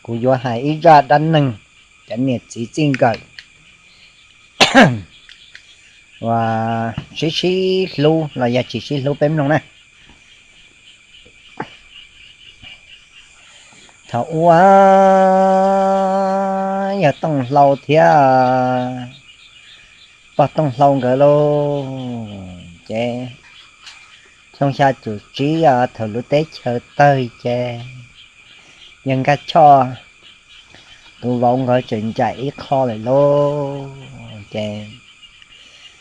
Kuv yuav hais ib zaj dab neeg cov niam txiv txij nkawm uas sib sib hlub los yog tsis sib hlub peb mloog na. Thaum ub yog Tooj Hlau thiab pog Tooj Hlau nkawd lauj, ces xyoo xya caum tsib thaum lub teb chaws tawg ces yawg Nkaj Choj tus vauv nkawd tseem ncaim ib qho lawm lauj, ces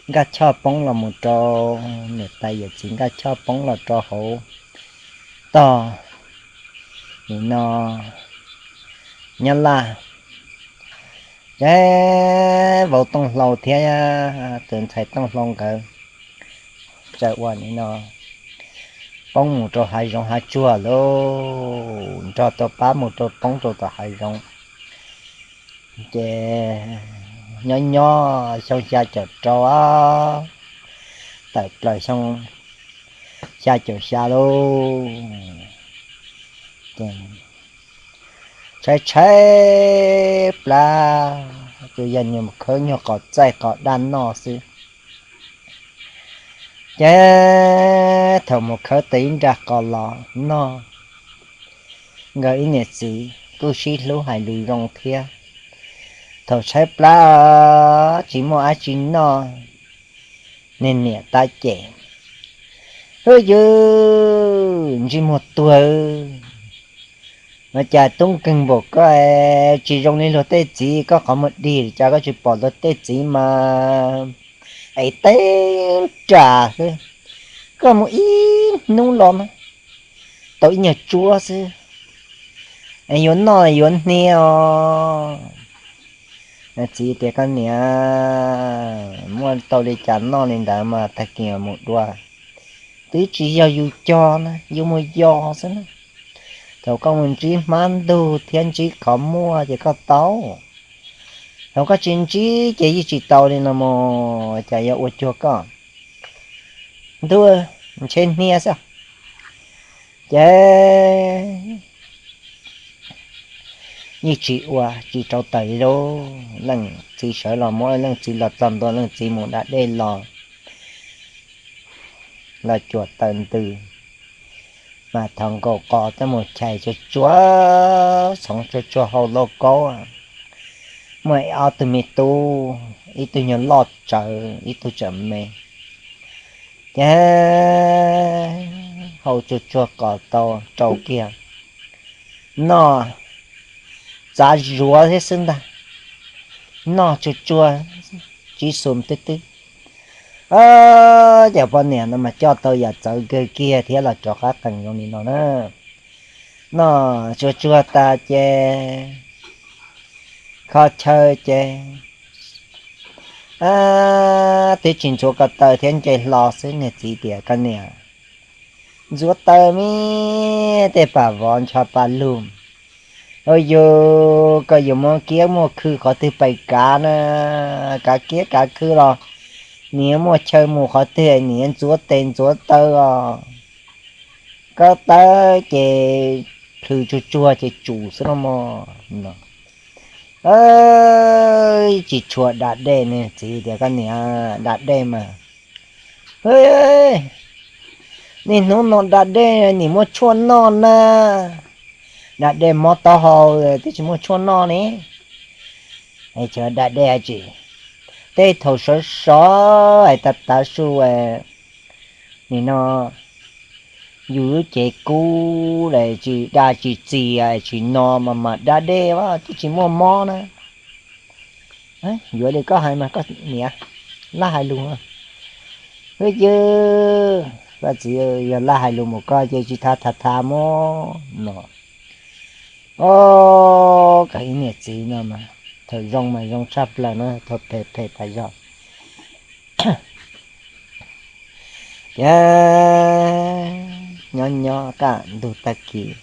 Nkaj Choj poob los mus rau, niam tais yawm txiv Nkaj Choj poob los rau hauv tog nim no Nyab Laj, ces vauv Tooj Hlau thiab tus ntxhais Tooj Hlau nkawd txawm ua nim no poob mus rau hav zoov hav tsuag lauj, nrog tau pab mus rau poob rau tom hav zoov. Ces nyob nyob xyoo xya caum rau tawm plaws xyoo xya caum xya lauj, ces tshaib tshaib plab, tsuas yog niag mus khawb nyuag qos txaij qos daj noj xwb. Ces thaum mus khawb tau ib nra qos los noj, nkawd ib niam txiv kuj sib hlub hais lus zoo thiab. Thaum tshaib plab tsis muaj dab tsi noj, niag niam tab cem, Hwb yws, ntsej muag tuag, ua cas tub nkeeg npaum koj, tsis zoo li luag tej txiv, koj qhov muag dig li cas koj tsis pom luag tej txiv mas es teb ras xwb, koj mus ib hnub los mas tau ib nyuag tsuab xwb, es yuav noj yuav hnia os. Txiv tias, Koj niam, muaj tau li cas noj li ntawd mas tag kis mus dua, twb tsis yog yus cog na, yus mus yos xwb na. Thaum koj mus ntsib hmab ntug thiab ntsib qhov muaj ces koj tau, thaum koj tsis ntsib ces yeej tsis tau li no mus, cas yuav ua cuag koj. Ntuj, ntshe hnia xwb. Ces yeej tsis ua tsis rau taws li lauj. Leej txiv sawv los muab leej txiv los txog ntua, leej txiv mus da dej los, los cuam taws ntws, mas thaum nkaus qos coj mus chais tsuag tsuag, txhoov tsuag tsuag hau lauj kaub, muaj ob tug me tub, ib tug nyuag loj tsawv, ib tug tseem me. Ces hau tsuag tsuag qos tau rau kiag, noj txav zuav thiab xwb ntag, noj tsuag tsuag, tsib xum twb twb. Ces poj niam no mas coj tau yam txawv kawg kiag thiab los rov qab qees zoo li no na. Noj tsuag tsuag tas ces kho chaw ces twb tsis ntxuav ko taw thiab nce hlo xwb, niag txiv tias, Koj niam, ntxuav taw me tej pam vov ntsho pa lug. Ua yus, koj yuav muaj kiab muaj khw qhov twg pais kav na, kav kiab kav khw los nim muaj chaw mus qhov twg nim ntxuav tes ntxuav taw os. Ko taw ces plhws tsuag tsuag ces tsum xwb no mog. Tsis tshua da dej ne, txiv tias, Koj niam, da dej mas, niaj hnub no da dej nim muaj tshuaj noj na. Da dej mob taub hau twb tsis muaj tshuaj noj ne. Cov da dej tsis, tej thaum sov sov es tav tav su, nim no yus lub cev kub es tsis da tsis txias tsis no mas mas da dej twb tsis muaj mob na. Yuav li koj hais mas koj niam, laj hais lus. Hwb yws, koj txiv, yog laj hais lus mus koj ces tsis tha tha tha mog no. Os, koj ib niam txiv no mas thaum zoo mas zoo tshaj plaws na, thaum phem phem tas zog. Ces nyob nyob kaj ntug tag kis,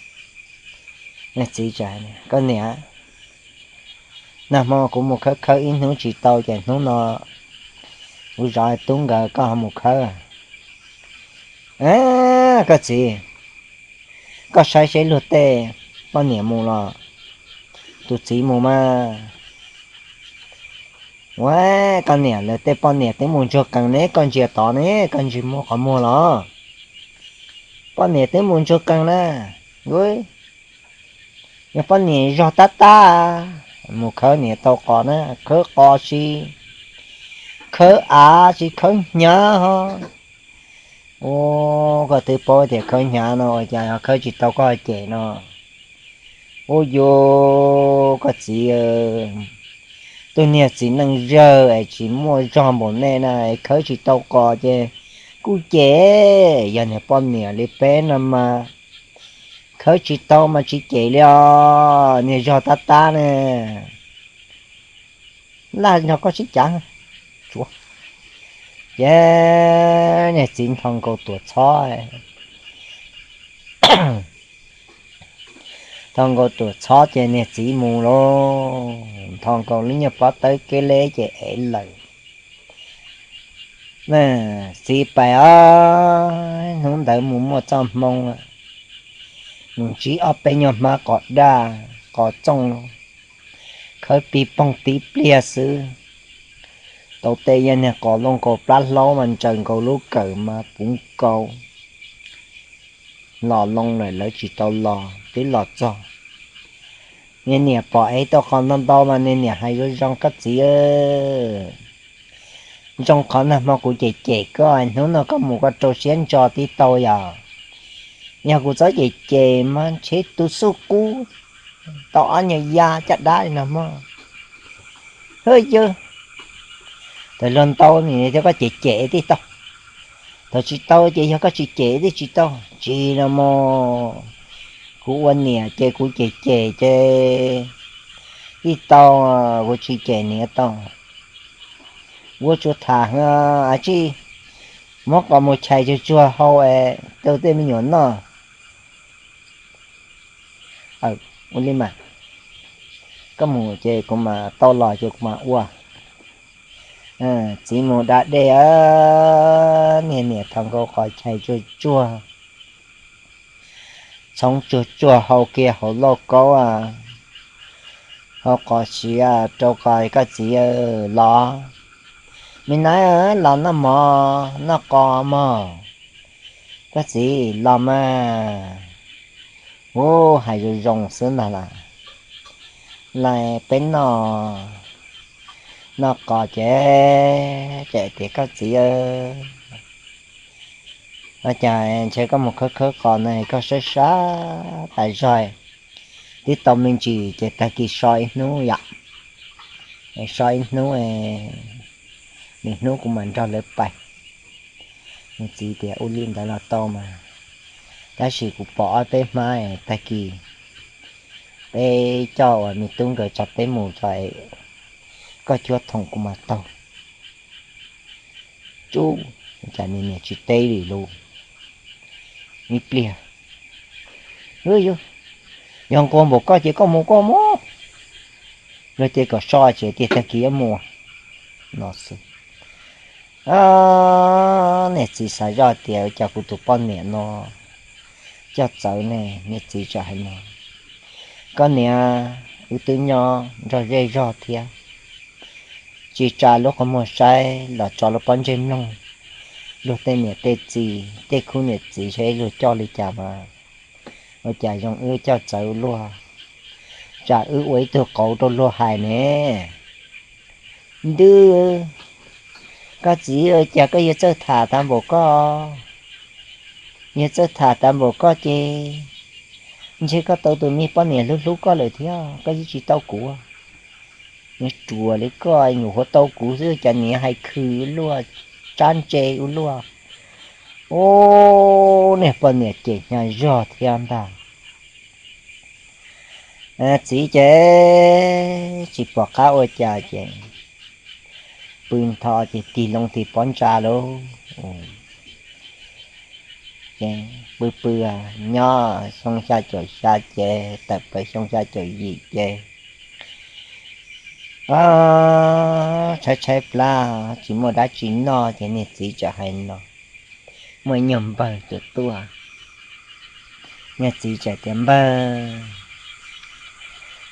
niag txiv txawm hais, Koj niam, nag hmo kuv mus khawb khawb ib hnub tsis tau ces hnub no kuv zov tub nkawd koj ho mus khawb. Koj txiv, koj saib seb luag tej poj niam mus los tus txiv mus mas, ua, koj niam lawv tej poj niam twb mus ntsuag qees ne, koj ntsia tod ne, koj ntsia muab qhov muag los. Poj niam twb mus ntsuag qees na, yog poj niam zog tab tab, mus khawb niam tau qos na, khawb qos tsis, khawb av tsis khawb hnyav ho. Ua, koj twb paub tias khawb hnyav no ua cas ho khawb tsis tau koj cem no. Ua yuv, koj txiv, tus niag txiv neej zawg es tsis muaj zog npaum nej na, khawb tsis tau qos ces kuj cem. Yog niag poj niam li peb no mas khawb tsis tau mas tsis cem li os, niag zog tab tab ne. Laj nrog koj sib cav. Ces niag txiv nthos nkaus tuam txhob, nthos nkaus tuam txhob ces niag txiv mus lauj, nthos nkaus lub nyuag pob tawb keb leb ces ev lawm. Txiv pais os, hnub ntawd mus muaj txoj hmoo, mus ntsib ob peb nyuag hmab qos daj qos txooj, khawb pig poog tib pliag xwb, tau tej yog niag qos loj nkaus plab hlaub mas ntsaws nkaus lub kawm mas puv nkaus, los loo lawm lawv tsis tau los twb los txog. Niag niam pom ev tau qos ntau ntau mas niag niam hais zoo zoo, koj txiv, zoo qhov nag hmo kuv cem cem koj, hnub no koj mus koj rau siab ntso tib tau yom. Yog kuv txhob cem cem mas ntshe tus xub qub tau ob nyuag ya caj dab li no mog. Hwb yawg, thaum luag ntau nim thiab koj cem cem tij tau, thaum tsis tau ces yog koj tsis cem tij tsis tau. Tsis no mog, kuv ua niam ces kuv cem cem ces tij tau, kuv tsis cem niam tau. Vuab tsuas tham, a tsij muab qos mus chais tsuag tsuag hau es rau tej me nyuam noj. Ua li mas, koj mus ces kuv mam tau los ces kuv mam ua. Txiv mus da dej, niag niam thov nkaus qos chais tsuag tsuag, txhoov tsuag tsuag hau kiag hauv lauj kaub, hau qos siav rau qos, koj txiv los, me nab los noj mov noj qos mog, koj txiv los mas. Ub, hais zoo zoo xwb ntag las. Los peb noj, noj qos ces tseem tias koj txiv, ua cas ntshe koj mus khawb khawb qos na koj sab sab tas zog, twb tau me ntsis ces tag kis so ib hnub yom, so ib hnub, lwm hnub kuv mam nrog lawv pais. Nws txiv tias ua li ntawd los tau mas, tab sis kuv pom ob peb hmab, tag kis peb coj uas me tub nkawd tso peb mus tso, koj cuab thoom kuv mas taug. Tsub, cas niag niam tsis teb li lus ib pliag. Yog nquag npaum koj ces koj mus koj mus, luag ces kom so ces tiag tag kis yuav mus no xwb. Niag txiv xav zoj tias cas kuv tus poj niam no coj txawv ne, niag txiv txawm hais no, koj niam, wb twb nyob nrog zej zog thiab, tsis tsa lub qhov muag saib los tso lub pob ntseg mloog, luag tej niam tej txiv tej khub niam txiv saib luag coj li cas mas, ua cas zoo wb coj txawv luag, tsam wb ua ib tug qauv rau luag hais ne. Ntuj, koj txiv, cas koj yuav txawj tham tag npaum koj, yuav txawj tham tag npaum koj ces ntshe koj tau tus me poj niam hlub hlub koj lawm thiab koj yeej tsis tau kuv. Niag ruam li koj nyuam qhuav tau kuv xwb cas niam hais khwv ua luaj, tsab ntse ua luaj. Ub, niag poj niam ces hnyav zog thiab ntag. Txiv ces tsis pom qab ua cas ces pw ntho ces tig loo tig pob ntsa lauj. Ces pw pw nyob xyoo xya caum xya ces tawm plaws xyoo xya caum yim ces tshaib tshaib plab tsis muaj dab tsi noj ces niag txiv txawm hais no, muaj ib nyuag npawg tuaj tuaj, niag txiv txawm tias npawg,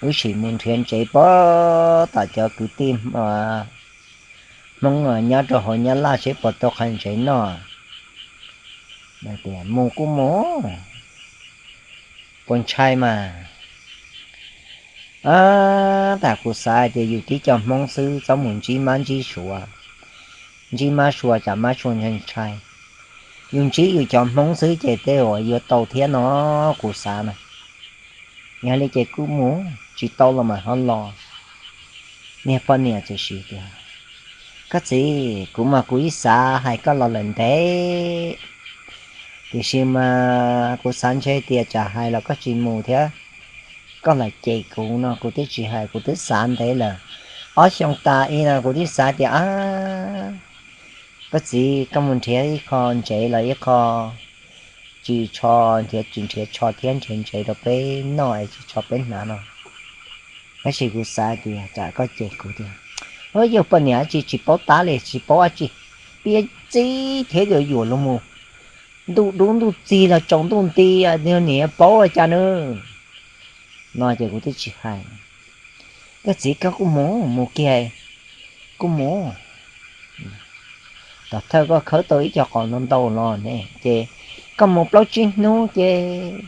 Wb sim mus nrhiav ntsev puag tom cov kwv tij Hmoob nyob rau hauv Nyab Laj seb puas tau qhov ntsev noj. Mus kuj mus, puas ntshai mas. Tab sis kuv xav hais tias yus tib co Hmoob xwb txhob mus ntsib mab ntsib suav, ntsib mab sua tsam mab sua ntshai ntshai. Yus ntsib yus cov Hmoob xwb ces tej uas yuav tau thiab no, kuv xav na. Yog li ces kuj mus, tsis tau los mas ho los. Niag poj niam txawm hais tias, koj txiv, kuv mas kuv ib xav hais koj los lawm ntev, tiam sis mas kuv xav ntshe tias tsam hais los koj tsis mus thiab, koj lam cem kuv no kuv twb tsis hais, kuv twb xav ntev lawm. Ob xyoo tas ib no kuv twb xav tias, koj txiv, koj mus nrhiav ib qho ntsev los ib qho, tsis tsho, nrhiav tsis nrhiav tsho thiab nrhiav ntsev rau peb noj es tsis tsho peb hnav no. Tab sis kuv xav tias tsam koj cem kuv tias, yog poj niam dab tsi tsis paub tab li tsis paub dab tsi, piav txib thiab yuav yuam luag mus ntuj dub ntuj txig los tsaus ntuj nti, niam paub ua cas nws no ces kuv twb tsis hais. Koj txiv, koj kuj mus, mus kiag, kuj mus. Tom thawj koj khawb tau ib co qos ntau ntau los ne ces koj mus plaub tsib hnub ces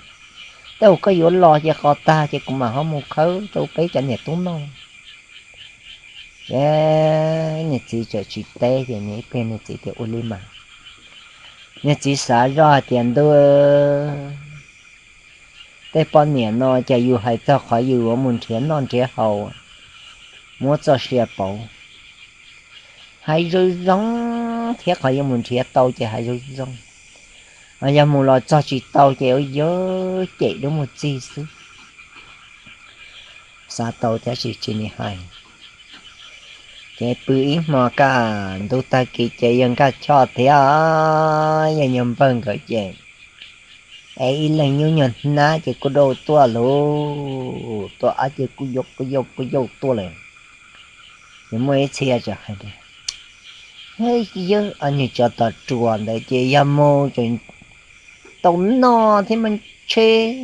tej uas koj yuav los ces qos tag ces kuv mam ho mus khawb rau peb cov niam tub noj. Ces niag txiv txawm tsis teb ces niag ib pliag niag txiv tias ua li mas. Niag txiv xav zoj hais tias ntuj, tej poj niam no ces yus hais txog qhov yus yuav mus nrhiav noj nrhiav haus, muab txoj sia pauv, hais zoo zoo thiab qhov yuav mus nrhiav tau ces hais zoo zoo, yog mus los txog tsis tau ces ua yog cem dub mus txig xwb. Xav tau tab sis tsis nim hais. Ces pw ib hmo kaj ntug tag kis ces yawg Nkaj Choj thiab yawg Nyuag Npawg nkawd ces es ib leeg nyuj nyuag hnab ces kuj dau tuaj lauj, tuaj ab ces kuj yau kuj yau kuj yau tuaj lawm. Ces muaj ib txhia txawm hais tias, yawg, nyuag cov tom ruam ntawd ces yog mus tseem tau noj thiab mas tsheb,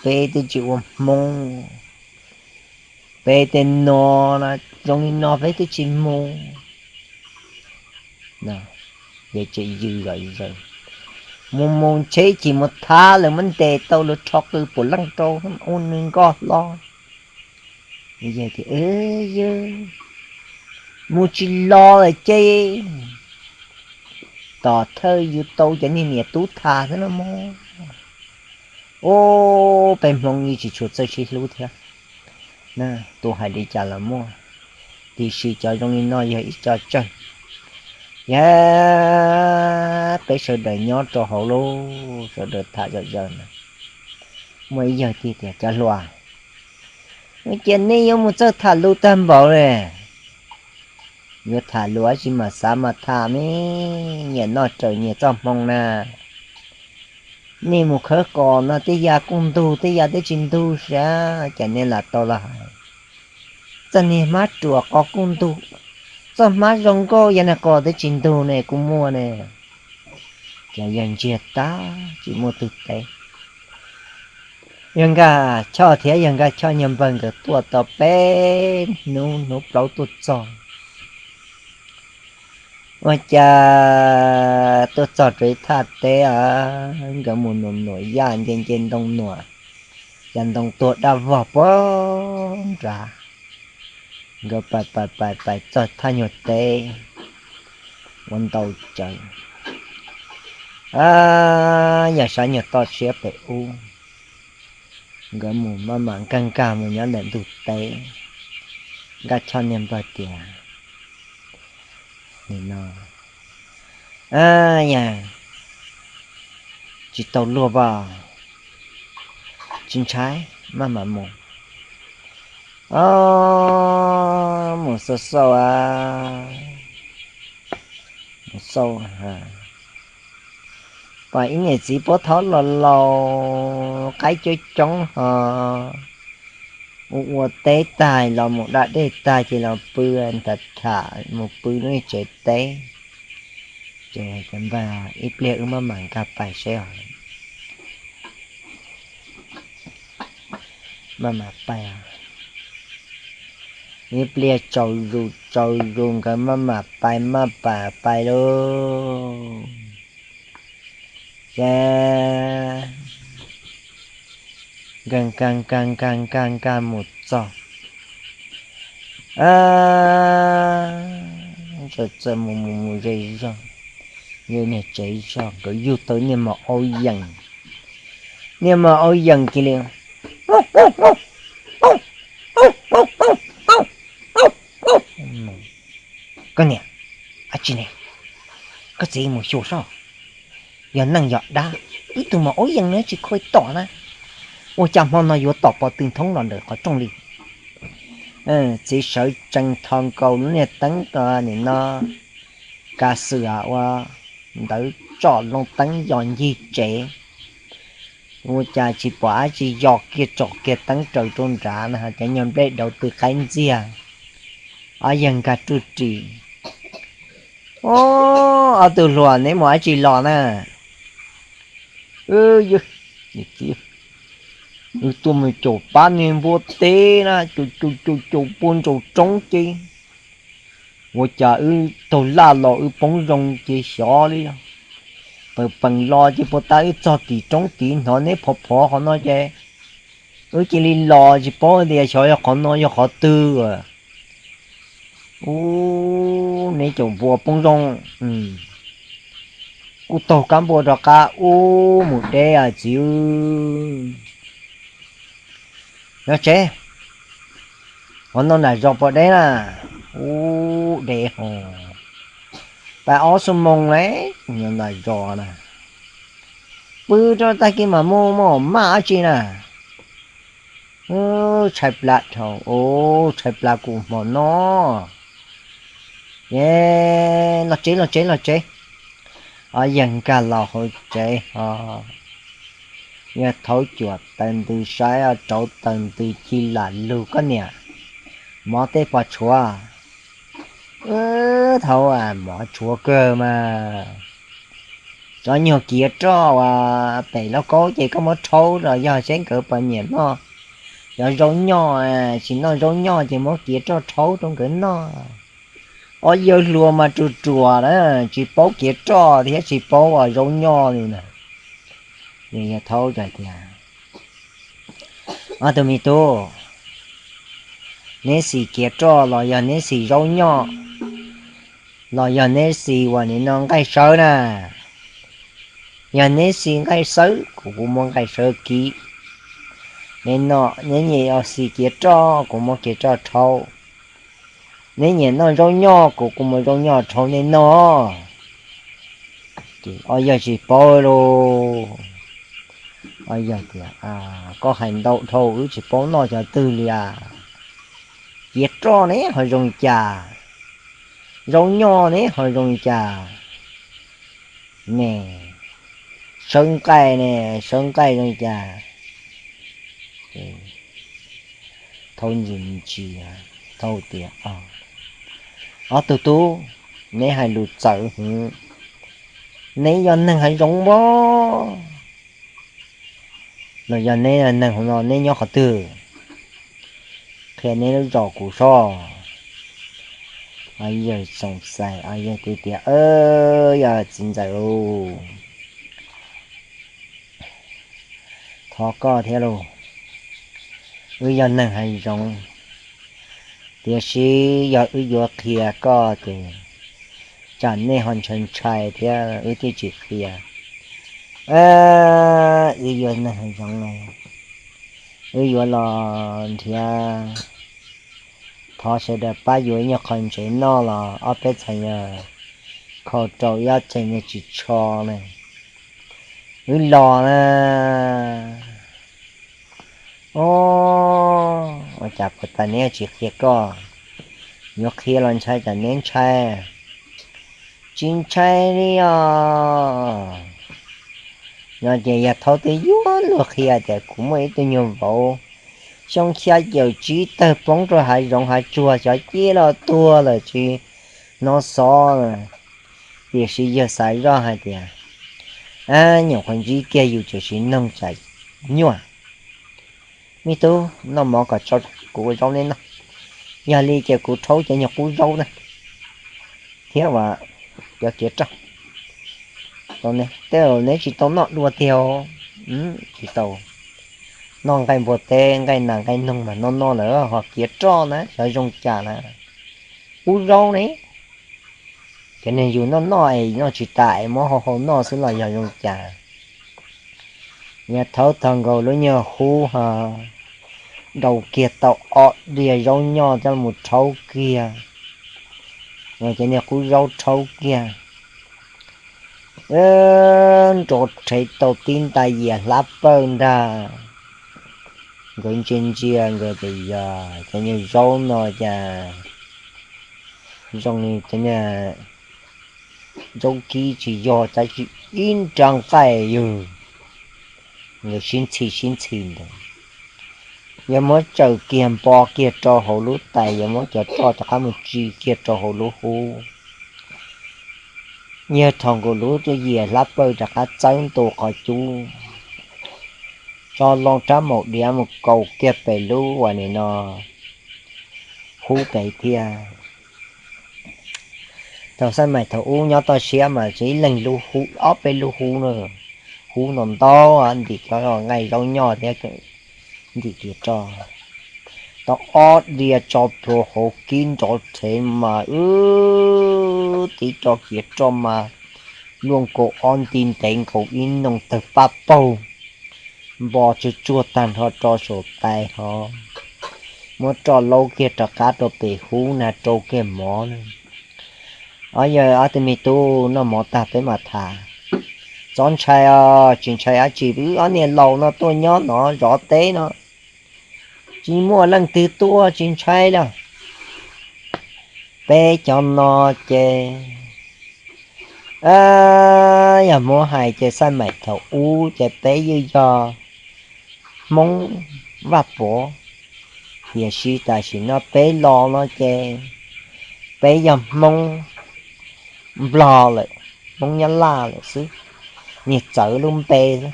peb twb tsis ua Hmoob, peb tej no zoo li no peb twb tsis mus. Yawg tseem yws zom zaws, mus mus tsheb chim mus thav lawm muab ntes tau lawv rho qw puav leej rau ua nws nkoj hlo. Yawg tias, yawg, mus tsis los lawm ces tom thawj yus tau cov niag niam tub tham xwb no mog. Ub, peb Hmoob yeej tsis tshua txawj sib hlub thiab. Tus hais li cas los muaj, tiam sis cov zoo li no yog ib co tsawg. Yog peb sawv daws nyob rau hauv lub, sawv daws tham zom zaws na. Muaj ib yawg thiaj tias, cov hluas, ua cas nej yuav mus txawj tham lus tag npaum li? Yuav tham lus dab tsi mas xav mas tham ne, nyias noj raws nyias txoj hmoo na. Nej mus khawb qos no tej yam kuj ntug tej yam twb tsis ntug sav, cas nej lam tau los hais. Txoj niag hmab ruam qos kuj ntug, txoj hmab zoo nkauj yam niag qos twb tsis ntug ne kuj muaj ne. Ces yawg ntsiag tag tsis muaj twg teb. Yawg Nkaj Choj thiab yawg Nkaj Choj Nyuag Npawg nkawd tuaj tau peb hnub, hnub plaub tuaj txog. Ua cas tuaj txog rau ib thaj teb, nkawd mus nuam nuam yaj nce nce ntoo nuam, cas ntoo tuag daj vog puag nrad. Nkawd pais pais pais pais txog thaj nyuag teb ua ntau cawv, yog sab nyuag toj siab pem ub. Nkawd mus maj mam nkag nkag mus nyob ntawm ntug teb. Nkaj Choj Niag Npawg tias, nim no, yog tsis tau luag as, tsis ntshai, maj mam mus. Os, mus xauj xauj a, mus xauj, pom ib niam txiv puab thaub laus laus qaib coob coob ho ua ua teb tag los mus da dej tag ces los pw, tham tham mus pw lub tsev teb. Ces cov npawg, ib pliag wb maj mam nkag pais seb os. Maj mam pais, ib pliag tsaus zus tsaus zus nkawd maj mam pais maj mam pais lauj. Ces nkag nkag nkag nkag nkag nkag mus txog, txawm mus mus mus ze zog, yog niag tsev zog nkawd yug tau niag maum aub yees, niag maum aub yees cia li Koj niam, dab tsi ne? Koj txiv mus xyuas soj, yog neeg yog dab, ib tug maum aub yees no tsis khuj tom na, ua cas hmo no yuav tom pov tw thoob los ntawm qhov rooj li. Txiv sawv tsees tho nkaus lub niag teeb nim no, kav xwm ua ntawv tsom loo teeb yos ncig tsev, ua cas tsis pom dab tsi, yos kiag tsom kiag teeb raws rau nrad na, cov nyuag nplej dauv tw qaib ntxiag, ob yawg nkag ruj ris. Ob tug hluas, neb mus dab tsi los na? Wb tuaj mus caum pab niag npua teb na, caum caum caum caum puag nraum roob ces ua cas wb taug laj los wb poob zoo ces xyov li, peem peem los ces puag ta wb txog tim roob tid hnov neb phov phov qhov no ces wb cia li los tsis paub tias xyov yog qhov no yog qhov twg. Ub, neb caum npua poob zoo, kuj taug kab npua rov qab ub mus deb txiv. Nyob tsev, qhov no nram zos puas deb na? Ub, deb hos, pais ob xuab moos lawm nyob nram zos na. Pw rau tag kis mam mus, maj dab tsi na? Tshaib plab dhau, tshaib plab kuv hmo no. Los tsev, los tsev, los tsev. Ob yawg nkag los hauv tsev ho, yawg thaub cuam taws ntws saib, rauv taws ntws ci lam lug, Koj niam, mov tej pos tshuav? Thaub, mov tshuav kawg mas. Cov nyuag kiav roj uas pem lauj kaub ces koj muab rhaub los yog seb nkawd puas nyiam noj cov zaub nyoj. Tsis noj zaub nyoj ces muab kiav roj rhaub rau nkawd noj. Ob yawg hluas mas ruam ruam na, tsis paub kiav roj thiab tsis paub ua zaub nyoj li na. Yawg thaub hais tias, Ob tug me tub, neb xis kiav roj los yog neb xis zaub nyoj, los yog neb xis uas nim no nqaij sawb na? Yog neb xis nqaij sawb, kuv kuv muab nqaij sawb kib. Neb no, neb nyiam xis kiav roj, kuv muab kiav roj rhaub. Neb nyiam noj zaub nyoj, kuv kuv muab zaub nyoj rhaub neb noj. Ces ob yawg tsis paub lauj. Ob yawg tias, Koj hais ntau dhau, wb tsis paub noj cov twg li as. Kiav roj ne ho zoo cas, zaub nyoj ne ho zoo cas, ne sawb nqaij ne, sawb nqaij zoo cas? Thaub ntsia ntsia, thaub tias, Ob tug tub, neb hais lus txawv heev. Neb yog neeg hav zoov pob, los yog neb neeg hauv no, neb nyob qhov twg? Qhia neb lub zos kuv sob. Yawg xoom xais, yawg teb tias, Yog txiv ntxawm lauj, thov koj thiab lauj, wb yog neeg hav zoov, tiam sis yog wb yuav qhia koj ces tsam nej ho ntshai ntshai thiab wb thiaj tsis qhia. Wb yog neeg hav zoov, wb yuav los nrhiav, thov sawv daws pab yuav ib nyuag qho ntsev noj los ob peb txhais yog khau rau ib ob txhais yog tsis tsho ne. Wb los na. Ua cas puas tas neb tsis qhia koj? Yuav qhia los ntshai tsam neb ntshai. Tsis ntshai li os. Yog ces yawg thaub twb yuav luag qhia tias kuv muaj ib tug nyuag vauv xyoo xya caum tsib tawg poob rau hav zoov hav tsuag xyov ciaj los tuag lawm tsis hnov xov. Tiam sis yawg xav zoj hais tias, nyuam qhuav ntsib kiag yus tsuas sim noog tsam nyuaj. Me tub, noj mov kom tso kuv ua zaub neb noj. Yog li ces kuv rhaub cov nyuag qub zaub na, thiab cov kiav roj. Tej neb tsis tau noj dua tiag. Tsis tau. Noj nqaij npua teb, nqaij nas nqaij noog mas noj noj lawm, ho kiav roj na xyov zoo cas na. Qub zaub ne, ces nws yus noj noj es noj tsis tas es muab hau hau noj xwb los yog zoo cas. Yog thaub tog nkaus lub nyuag hub ho dau kiag tau ob diav zaub nyoj coj mus rhaub kiag, ces niag qub zaub rhaub kiag, nrov rhev tau tib nta yias hlab pawg ntag. Nkawd ntsia ntsia nkawd tias yog cov nyuag zaub no cas zoo li cov zaub kib tsis yog tab sis ib nra nqaij yog. Nkawd sib ntxhi sib ntxhi ntawd, yog muab tsaws kiag npo kiag rau hauv lub tais, yog muab cov roj rov qab mus tsi kiag rau hauv lub hub. Yog thaum nkaus lub tuaj yias hlab pawg rov qab txawb ntua qhov cub, tso loo rab maum diav mus kaus kiag pem lub uas nim no hub pem thiab. Thaum xab maim thaum ub nyob toj siab mas tsev ib leeg lub hub ob peb lub hub na, hub no ntau, ntim cov nqaij zaub nyoj thiab ntim kiav roj, tau ob diav tso plhuav hauv kib nrov rhev mas wb tib co kiav roj mas luaj nkaus ob nti ntev nkaus ib noog tawg pab paug, npo tsuag tsuag tag nrho rau saum tais hov, muab roj laub kiag rov qab rau pem hub na rau kiag mov na. Ob yawg ob tug me tub, noj mov tag peb mam tham. Txhob ntshai os, tsis ntshai dab tsi, wb ob niag laus no tuaj nyob no zov teb no, tsis muaj leej twg tuaj tsis ntshai lawm. Peb cov no ces yog muab hais ces xab maim thaum ub ces peb yeej yog Hmoob Vaj Pov, tiam sis tam sim no peb los no ces peb yog Hmoob Nplog lawm, Hmoob Nyab Laj lawm xwb, niag txawv lub npe xwb.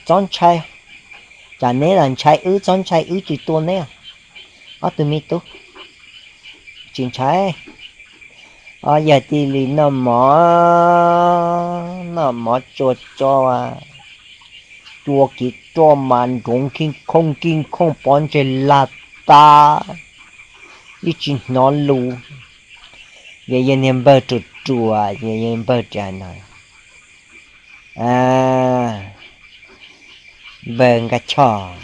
Txhob ntshai, tsam neb los ntshai wb, txhob ntshai wb tsis tua neb. Ob tug me tub, tsis ntshai. Ob yawg cia li noj mov, noj mov tsua tso, cua kiav roj mas nrov nkig khooj nkig khooj pob ntseg lag tag, yeej tsis hnov lus. Ces yog niag npawg ruam ruam ces yog npawg tias no, npawg Nkaj Choj,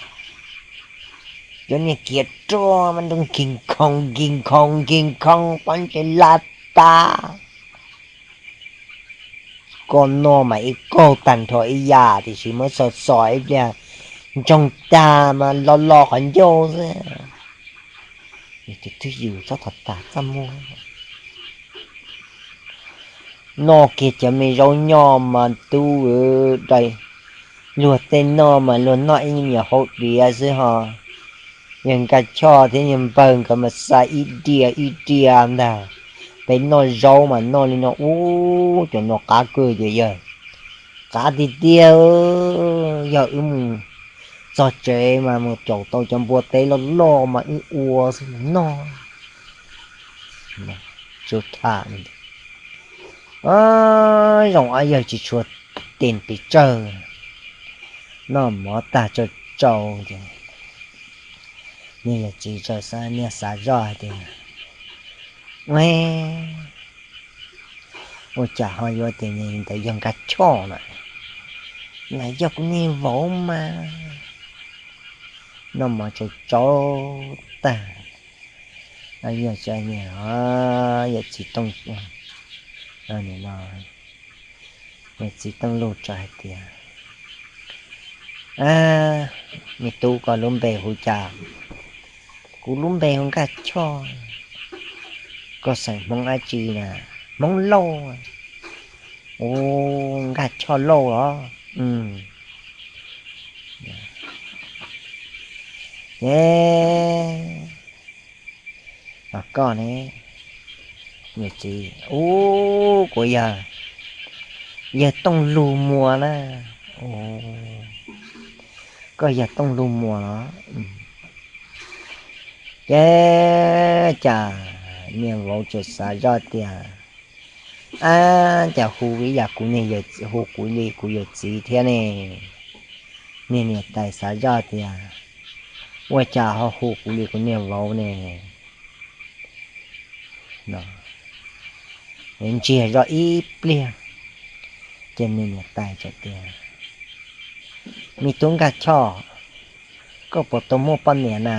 cov niag kiav roj mas nrov nkig khooj nkig khooj nkig khooj pob ntseg lag tag. Koj noj mas ib kaug tag nrho ib yam, tiam sis muab xo xo ib pliag ntsoog tag mas lo lo qhov ncauj xwb. Tus twg yus txhob thov tas txaj muag. Noj kiag cov me zaub nyoj mas tub, luag tej noj mas luag noj ib nyuag me nyuam hauv diav xwb ho. Yawg Nkaj Choj thiab yawg npawg nkawd mas xa ib diav ib diav ntag. Peb noj zaub mas noj li no, ub, cov no qab kawg ces yawg, qab tiag tiag. Yog wb mus txog tsev mas mus caum tau cov npua teb loj loj mas wb ua xwb noj. Tsuas tham, zoo ob yawg tsis tshua tes pes tsawg, noj mov tag tsau tsau ces niag yawg txiv txawm xav, niag xav zoj hais tias, ua cas ho yuav tias ntawd yog Nkaj Choj na, yog kuv niag vauv mas. Noj mov tsau tsau tag, yawg txiv, yawg txiv Tooj, yawg txiv Tooj Lug txawm hais tias, me tub, koj lub npe hu cas? Kuv lub npe hu Nkaj Choj. Koj xeem Hmoob dab tsi na? Hmoob Lauj. Ub, Nkaj Choj Lauj los? Ces koj ne? Yawg txiv, ub, kuv yog yawg Tooj Lug Muas na. koj yog Tooj Lug Muas los? Ces cas niag vauv txawm xav zoj tias, ab, cas hu ib yam kuv niag, hu kuv li kuv yawm txiv thiab ne. Niag niam tais xav zoj tias, ua cas ho hu kuv li kuv niag vauv ne. Ntsiag zoj ib pliag, ces niag niam tais txawm tias, me tub Nkaj Choj, koj puas tau muaj poj niam na?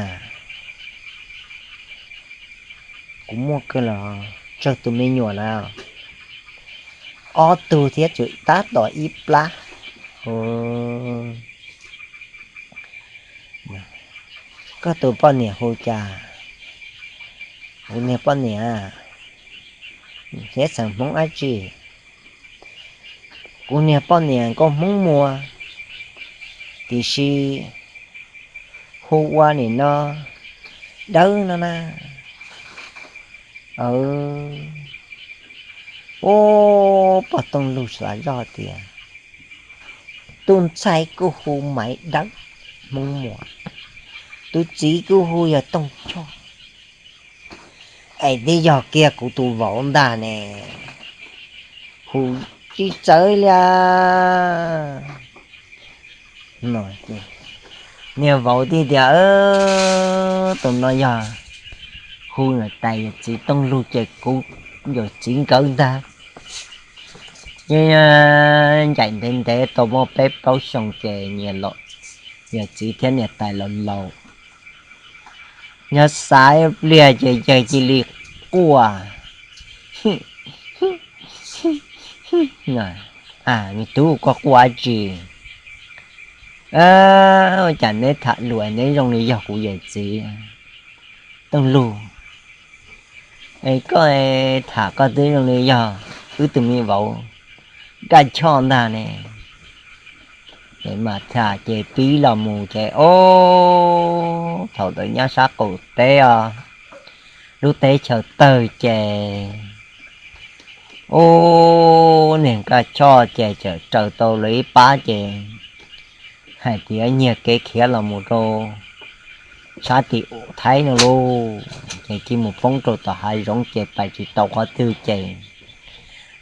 Kuv muaj kawg los, tsawg tus me nyuam na? Ob tug thiab tseem tab tom ib plab. Koj tus poj niam hu cas? Kuv niag poj niam thiab xeem Hmoob dab tsi? Kuv niag poj niam nkauj Hmoob Muas, tiam sis hu ua nim no Dawb no na. Ub, pog Tooj Lug xav zoj tias, tus ntxhais kuj hu Maiv Dawb, Hmoob Muas, tus txiv kuj hu yog Tooj Choj. Es twb yog kiag kuv tus vauv ntag ne, hu tsis txawv li. Niag vauv thiaj tias, tus no yog hu niam tais yawm txiv Tooj Lug ces kuv yawm txiv nkawd ntag. Ces ncaim ntev ntev tau muaj peb plaub xyoos ces niam, yawm txiv thiab niam tais los laus, nyob xav ib pliag ces yawg cia li quaj, me tub, koj quaj dab tsi? Ua cas neb tham lus neb zoo li yog kuv yawm txiv Tooj Lug, es koj tham koj twb zoo li yog wb tus me vauv Nkaj Choj ntag ne. Ces mas tham ces pib los mus ces, ob, thaum ntawd nyob sab qaum teb os, lub teb chaws tawg ces, ub, niag Nkaj Choj ces txawm raws tau lawv ib pab ces hais tias nyiag kev khiav los mus rau sab tim Thaib no lauj, ces cia mus poob rau tom hav zoov ces pais tsis tau qhov twg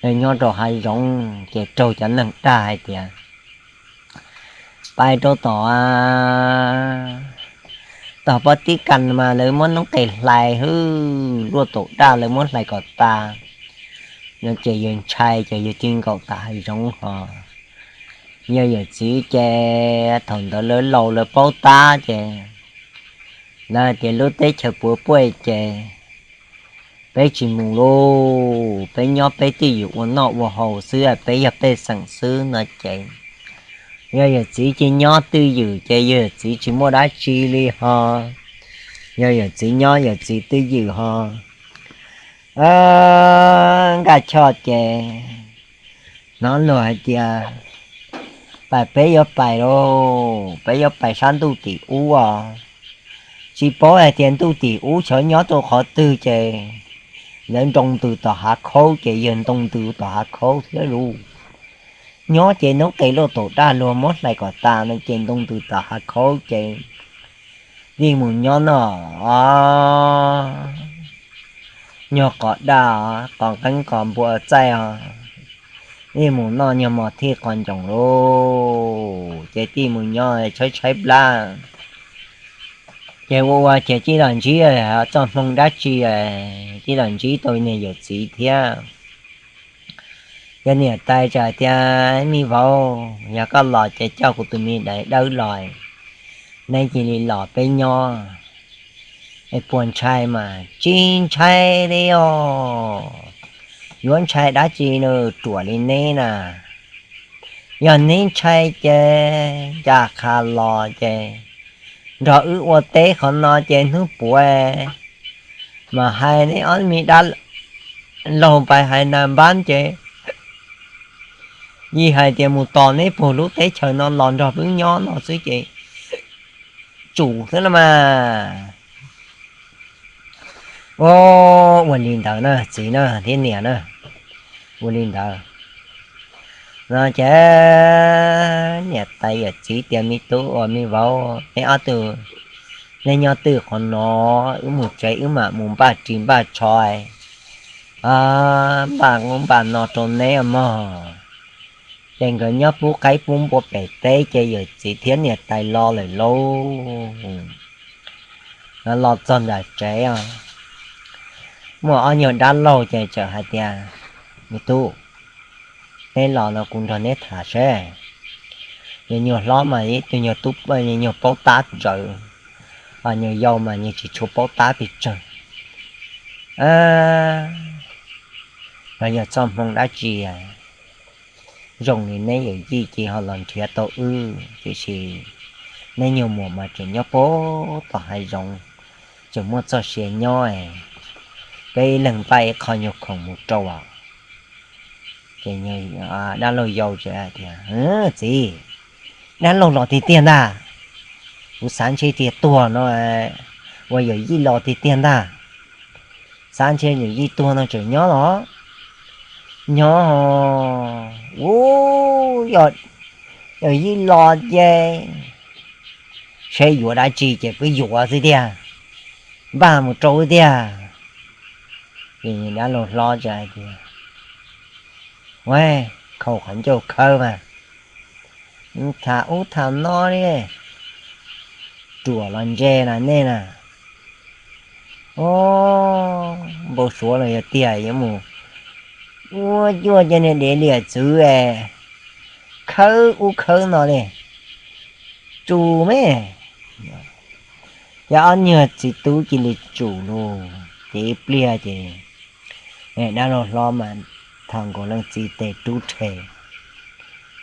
ces nyob rau hav zoov ces raug cov neeg dag hais tias pais rau tom, tom pob tib kas mas lawv muab noob qes hlais hwb, luaj taum daj lawv muab hlais kom tas no ces yawg ntshai ces yawg tig nkaum tom hav zoov ho. Yawg yawm txiv ces thaum ntawd lawv laus lawv paub tab ces lawv hais tias lub teb chaws puas puaj ces peb tsis mus lauj, peb nyob peb twj ywm ua noj ua haus xwb, peb yog pej xeem xwb no ces yawg yawm txiv cia nyob twj ywm ces yawg yawm txiv tsis muaj dab tsi li ho. Yawg yawm txiv nyob yawg txiv twj ywm ho. Nkaj Choj ces hnov luag hais tias pais, peb yuav pais lauj, peb yuav pais sab ntuj tim ub os. Tsis paub hais tias ntuj tim ub xyov nyob rau qhov twg ces lawv nroo ntws tom hav khaub ces yawg nroo ntws tom hav khaub thiab lauj. Nyob ces noob qes luaj taum daj luag muab hlais kom tas no ces nroo ntws tom hav khaub ces tig mus nyob no, nyuag qos daj, qos nqeeb qos npua txaij os, tig mus noj nyuag mos thij qos ncoos lauj, ces tig mus nyob tshaib tshaib plab. Ces ua ua ces tij los ntsib txoj hmoo dab tsi, tij los ntsib tau niag yawm txiv thiab. Yog niam tais txawm tias, me vauv, yog koj los ces coj kuv tus me dawb los, neb cia li los peb nyob. Es puas ntshai mas tsis ntshai li os. Yuav ntshai dab tsi nws ruam li neb na. Yog neb ntshai ces ncaj qha los ces nrog wb ua teb qhov no ces hnub puav mas hais neb ob me dab laug pais hais nas npab ces yij hais tias mus tos neb puag lub teb chaws no los nrog wb nyob no xwb ces tsum xwb na mas. Ua li ntawd na txiv na thiab niam na, ua li ntawd no ces Niam tais yawm txiv tias, me tub uas me vauv, neb ob tug, neb nyob twj qhov no, wb mus tsev wb mam mus npaj ris npaj tsho, npaj ub npaj no rau neb mog. Ces nkawd nyob pub qaib pub npua pem teb ces yawm txiv thiab niam tais los lawm lauj. Los txog ntawm tsev os, muaj ob nyuag dab laug ces txawm hais tias, me tub, neb los no kuv nrog neb tham seb. Yog nyuag hlob mas ib tug nyuag tub, nyuag paub tab tsawv, nyuag yau mas nyuag tsis tshua paub tab pes tsawg. Los yog txoj hmoo dab tsi zoo li neb yawm yij ces ho los nrhiav tau wb, tiam sis neb nyuag muam mas tseem nyob puag tom hav zoov, tseem muaj txoj sia nyob, peb ib leeg npaj ib qho nyuag khoom mus rau. Ces dab laug yau tias, txiv, dab laug los tiag tiag ntag. Kuv xav ntshe tias tuag no, uas yawm yij los tiag tiag ntag. Xav ntshe yawm yij tuag no tseem nyob los? Nyob. Ub, yawm yij los ces seb yuav dab tsi ces peb yuav xwb tiag, npaj mus rau tiag. Ces dab laug hlob hais tias, ua, khau qhov ncauj khawb mas, tham ub tham no li, ruam los ntse na nej na. Npau suav los yog tiag, yuav mus ua cuaj cov niag dev liam txwv, khawb ub khawb no li, tsum me. Ces ob nyuag txiv tub cia li tsum lug, ces ib pliag ces dab laug hlob mas thav nkaus leej txiv tes rub rhe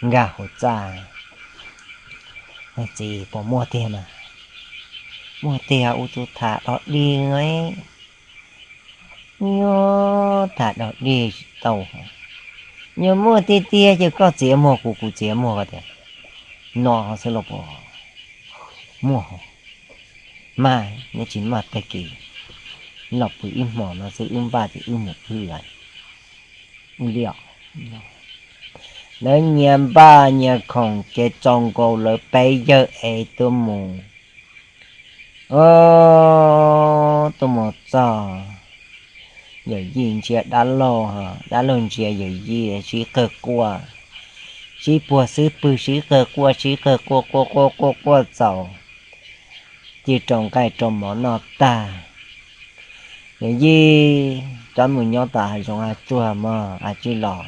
nkag hauv txaj. Txiv, puas muaj tiag mas? Muaj tiag, ua tsuas tham dog dig, nyuag tham dog dig tsis tau. Yog muaj tiag tiag ces koj txiav muag kuv, kuv txiav muag koj tiag, no xwb los puas muaj? Mas neb tsis maj tag kis, los pw ib hmos no xwb wb npaj ces wb mus wb lawm. Lawv nyias npaj nyias khoom ces txaus nkaus lawv peb yawg es tuaj mus. Tuaj mus txog, yawm yij ntsia dab laug, dab laug ntsia yawm yij sib qawg quaj, sib puag xub pwg sib qawg quaj, sib qawg quaj quaj quaj quaj quaj txaus, cia rau nqaij rau mov noj tag. Yawm yij, cov mus nyob tom hav zoov hav tsuag mog, a tsis los.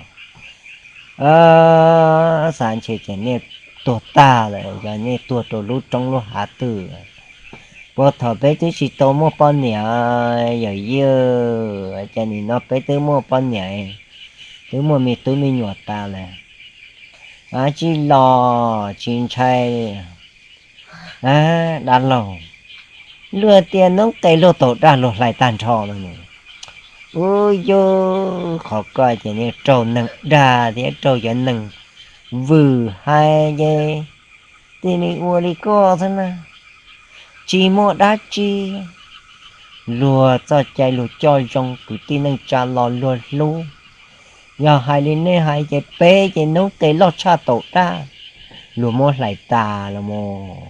Xav ntshe ces nej tuag tag lawm, yog nej tuag rau lub roob lub hav twg. Puag thaum peb twb tsis tau muaj poj niam, yawm yij, ces nim no peb twb muaj poj niam, twb muaj me tub me nyuam tas lawm, a tsis los tsis ntshai. Dab laug, luag tias noob qes luag taus daj luag hlais tag nrho no. Ub yug, qhov koj ces nej raug neeg dag thiab raug cov neeg vwm hais ces, tej me ua li koj xwb na, tsis muaj dab tsi. Luag txoj cai luag coj zoo, kwv tij neej tsa los luag hlub. Yog hais li nej hais ces peb ces noob qes loj tshaj taus daj, luag muab hlais tas los mus.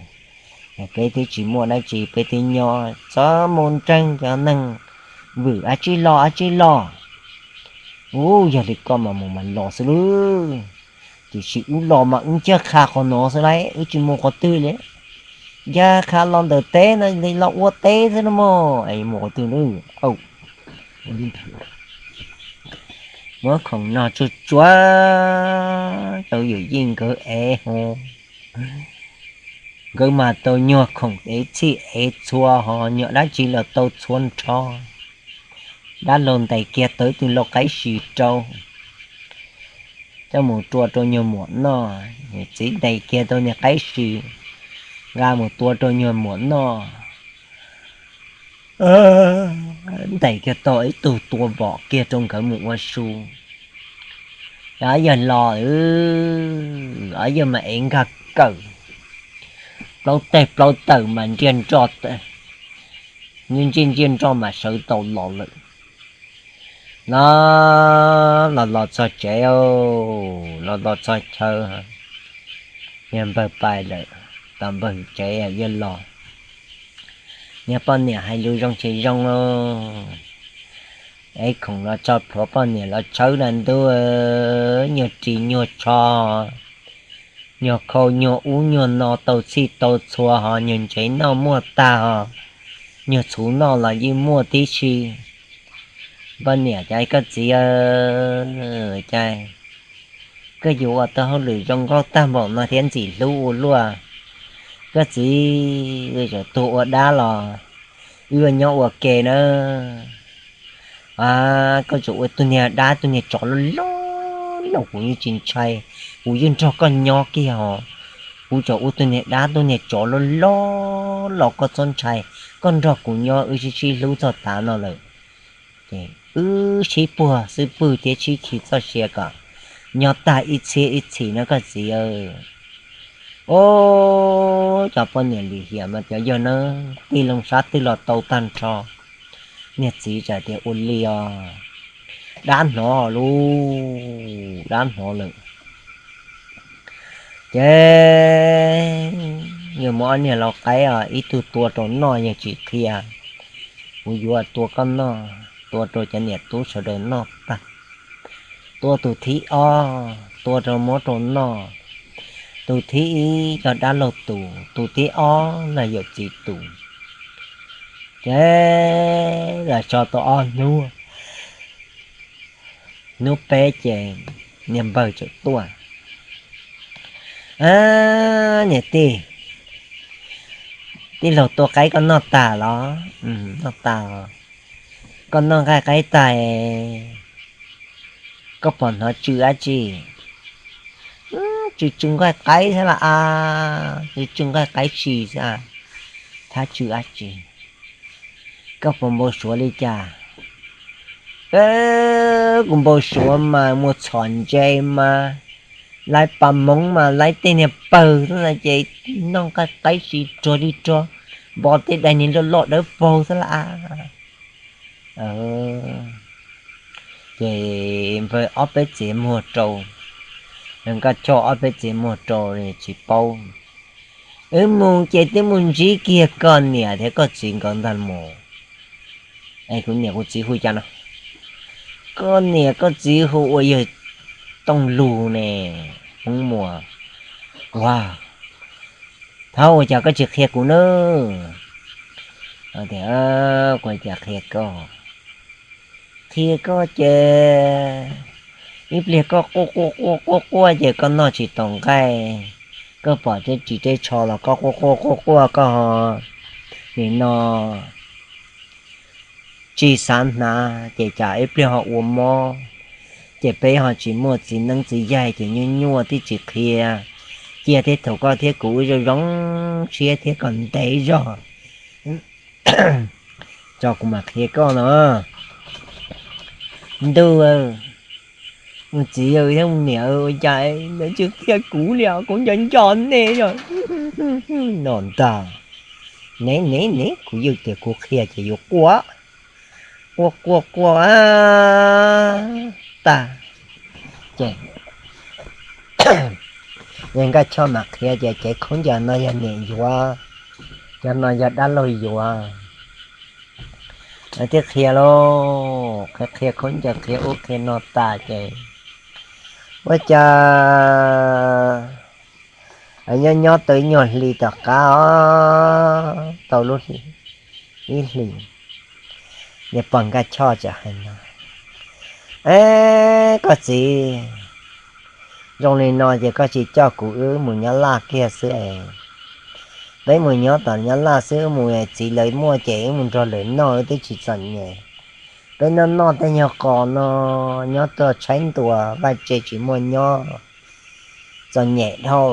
Peb twb tsis muaj dab tsi, peb twb nyob txhob mus nreeg cov neeg vwm a tsis los a tsis los. Ub, yog li koj mas mus mas los xwb lauj. Tiam sis wb los mas wb ncaj qha qhov no xwb lauj, wb tsis mus qhov twg li. Ncaj qha los ntawm teb no li los ua teb xwb no mog, es mus qhov twg lauj? Muab khoom no tsuag tsuag rau yawm yij nkawd ev ho. Nkawd mas tau nyuag khoom ev txhij ev txhua ho nyuag dab tsi los tau txhua nrho. Dab laug ntes kiag tau ib tug lau qaib si rau, coj mus rua rau nyuag muam noj. Txiv ntes kiag tau niag qaib si, nqa mus tua rau nyuag muam noj. Ntes kiag tau ib tug tua vom kiag rau nkawd mus ua su. Ob yawg los, ob yawg mas ev nkag kawm, plaub teg plaub tawm mas nriag nroj, ntsiag ntsiag nroj mas sawv tau los lawm. Los los los txog tsev, los los txog chaw, Niag npawg pais lawm, tos npawg tsev yuav los, niag poj niam hais lus zoo tsis zoo, es khoom los tso plhuav poj niam los tshawb na ntuj, nyuag ris nyuag tsho, nyuag khau nyuag ub nyuag no tau txhij tau txhua ho nyuag ntsev noj muaj tag ho, nyuag txhuv noj los yeej muaj tib si. Poj niam, cas koj txiv, cas koj yuav ua tau hauj lwm zoo nkauj tag npaum no thiab ntxim hlub ua luaj. Koj txiv, wb tseem tuag ua dab los wb yuav nyob ua ke na. A, koj tseem ua tus niag dab tus niag tsov loj loj los kuv yeej tsis ntshai, kuv yeej nrog koj nyob kiag os. Kuv tseem ua tus niag dab tus niag tsov loj loj los koj txhob ntshai, koj nrog kuv nyob wb sib sib hlub txog tav no lawm. Ces wb sib puag xwb pwg thiab sib khi txoj sia kom nyob tag ib txhiab ib txhis no koj txiv. Ub, cov poj niam lim hiam mas cov yawg na, tig loo sab twg los tau tag nrho. Niag txiv txawm tias ua li os, dab hnov lub, dab hnov lawm. Ces yawg muab ob niag lau qaib os, ib tug tua rau noj yawg tsis qhia, kuv yuav tua koj noj, tua rau cov niam tub sawv daws noj tag. Tua tus thib ob, tua rau muab rau noj. Tus thib ib yog dab laug tus, tus thib ob los yawm txiv tus. Ces los tso tau ob hnub, hnub peb ces niag npawg txawm tuaj. A, niam tij, tij laug tua qaib koj noj tas los? Noj tas. Koj noj nqaij qaib tas, koj pom hnov tsw dab tsi? Tsw tsw nqaij qaib xwb las as, tsw tsw nqaij qaib si xwb, thab tsw dab tsi? Koj puas npau suav li cas? Kuv npau suav mas muaj txhom ntse mas, lawv pas moov mas lawv tej niag pawg xwb no ces noj nqaij qaib si ruag li ruag, npo tej dais niag loj loj dawb paug xwb las. Ces npawg ob peb txiav muag rau, Nkaj Choj ob peb txiav muag rau tsis paub. Wb mus ces twb mus ntsib kiag koj niam thiab koj txiv nkawd ntag mus. Es kuv niam kuv txiv hu cas no? Koj niam koj txiv hu ua yawg Tooj Lug ne, Hmoob Muas. Ua, thaum ua cas koj tsis qhia kuv nawb? Tias, kuv cas qhia koj? Qhia koj ces ib pliag koj quaj quaj quaj quaj quaj ces koj noj tsis tau nqaij, koj pom tej ris tej tsho los koj quaj quaj quaj quaj koj ho nim no tsis xav hnav ces cas ib pliag ho ua mob, ces peb ho tsis muaj txiv neeb txiv yaig ces nyuaj nyuaj twb tsis qhia. Cia thiab thaum koj thiab kuv wb zoo zoo siab thiab koj ntev zog tso kuv mam qhia koj no. Ntuj, mus txiv thiab mus niam, ua cas lawv tsis qhia kuv li os, kuv nco nco nej os. No ntag, ne ne ne, kuv yeej tias kuv qhia ces yuav quaj, quaj quaj quaj tag. Ces yawg Nkaj Choj mam qhia tias cev khaub ncaws no yog niam yuav, cov no yog dab laug yuav. Lawv thiaj qhia lauj, qhia qhia khaub ncaws qhia ub qhia no tas ces ua cas nyob nyob tau ib nyuag hli tom qab os, tau lub hli, ib hlis, niag pog Nkaj Choj txawm hais no, Eb, koj txiv, zoo li no ces koj tsis coj kuv wb mus nyob Laj kiag xwb es. Peb mus nyob tom nyob Laj xwb, wb mus txiv lawv muaj ces wb mus nrog lawv noj wb twb tsis txom nyem. Peb noj noj tej nyuag qos no, nyob tuaj tshaib ntua vaj tse tsis muaj nyob, txom nyem dhau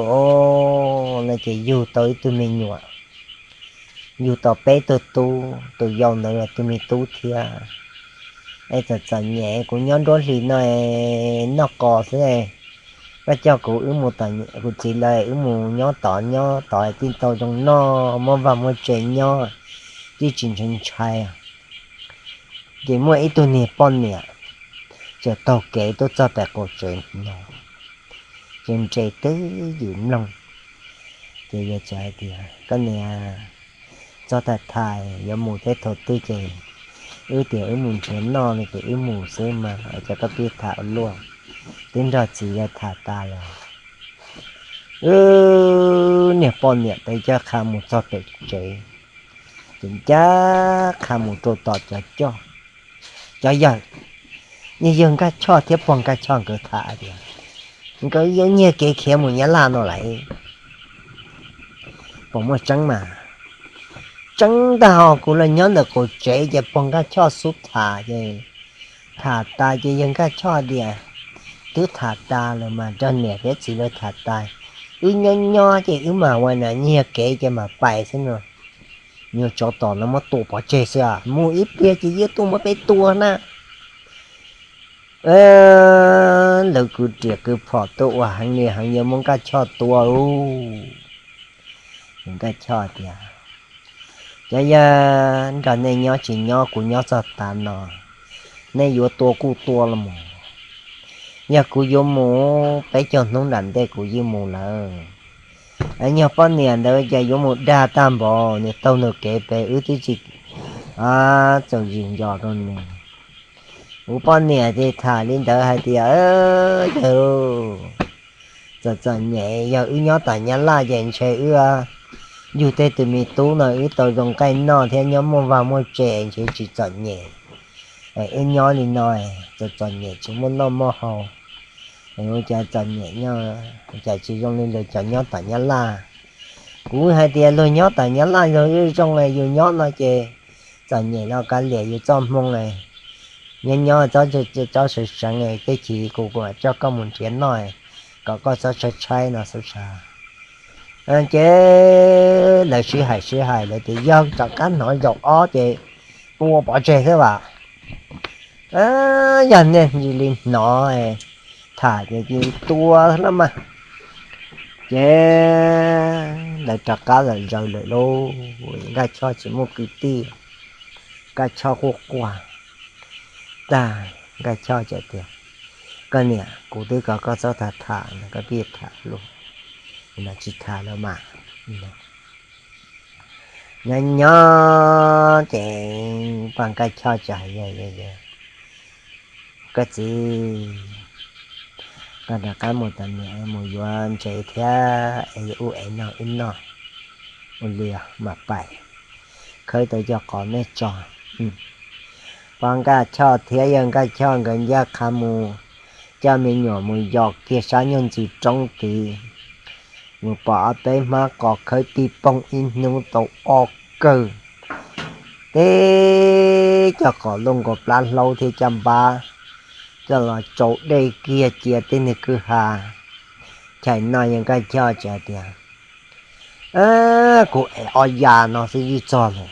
no ces yug tau ib tug me nyuam, yug tau peb tug tub, tus yau ntawd los tus me tub thiab. Es txom txom nyem, kuv nyob nruab hlis no noj qos xwb, koj coj kuv wb mus, kuv txiv lawv wb mus nyob tod, nyob tod tij tau zoo noj, muaj vaj muaj tse nyob, tij tsis ntshai ntshai. Ces muaj ib tug niag poj niam txawm taug kev tuaj txog pem qaum tsev no, ces nres twb ywm mloog. Ces yawg txawm hais tias, Koj niam, txhob tham tham, yuav mus teb thaum twg ces wb tias wb mus nrhiav noj no ces wb mus xwb mas, ua cas koj pheej tham ua luaj, twb nrog txiv yawg tham tas lawm. Wb niag poj niam ntawd ncaj qha mus txog pem tsev, ces ncaj qha mus rau tom cov coj, cov yawg, yawg Nkaj Choj thiab pog Nkaj Choj nkawd tham tias nkawd yuav nyiag kev khiav mus Nyab Laj no lawm, puas muaj tseeb mas? Tseeb ntag, kuv los nyob ntawm qaum tsev ces pog Nkaj Choj xub tham ces tham tas ces yawg Nkaj Choj tias twb tham tas lawm mas, nrog niam thiab txiv lawv tham tas, wb nyob nyob ces wb mam ua na, nyiag kev ces mam pais xwb no. Nyuag tsov tom no muab tua pov tseg xwb, mus ib pliag ces yeej tuaj muab peb tua na. Lawv kwv riam kwv phom tuaj ua heev li heev, yuav muab Nkaj Choj tua lauj. Nkaj Choj tias, Cov yawg, nrog nej nyob tsis nyob, kuv nyob txog tav no, nej yuav tua kuj tua los mas, yog kuv yuav mus, peb caug hnub nram ntej kuv yeej mus lawm. Nyuag poj niam ntawd ces yuav mus dag tag npaum, nws taug nws kev pem, wb twb tsis txaus zis nco rau nws. Kuv poj niam ces tham li ntawd hais tias, Yawg, txom txom nyem, yog wb nyob tom Nyab Laj ces ntshe wb yug tej tus me tub no wb tau zoo nqaij noj thiab nyob muaj vaj muaj tse ntshe tsis txom nyem. Wb nyob li no txom txom nyem tsis muaj noj muaj haus, ua cas txom nyem nyob, cas tsis zoo li luag cov nyob tom Nyab Laj. Kuv hais tias luag nyob tom Nyab Laj luag zoo zoo, yus nyob no ces txom nyem los kav liam yus txoj hmoo, nyob nyob txhob sawv seev, tej chim kuv kuv mam coj koj mus nrhiav noj, kom koj txhob tshaib tshaib no xwb. Ces lawv sib hais sib hais lawv tias yog rov qab hnov zaum ob ces tua pov tseg xwb as. Yog nej ntsis li hnov tham ces cia li tua los mas. Ces lawv rov qab los zaws lawm lauj, Nkaj Choj tsis muaj kwv tij, Nkaj Choj quaj quaj tag, Nkaj Choj txawm tias, Koj niam, kuv twb kom koj txhob tham tham no koj pheej tham luaj, no tsis tham lawm mas. Nyob nyob ces pog Nkaj Choj txawm hais, Yawg, koj txiv, koj rov qab mus tom niam mus yuav ntses thiab es ub es no wb noj, ua li mas pais, khawb tau cov qos nej tso. Pog Nkaj Choj thiab yawg Nkaj Choj nkawd ncaj qha mus coj me nyuam mus yos kiag sab nyuag ntxwg roob tid, mus pom ob peb hmab qos khawb tig poog ib hnub tau ob kawg, teb cov qos luaj nkaus plab hlaub thiab caj npab, coj los tsau dej kiag cia tej niag kwj ha. Chais no yawg Nkaj Choj txawm hais tias, Kuv ev ob ya no xwb yeej txog lawm.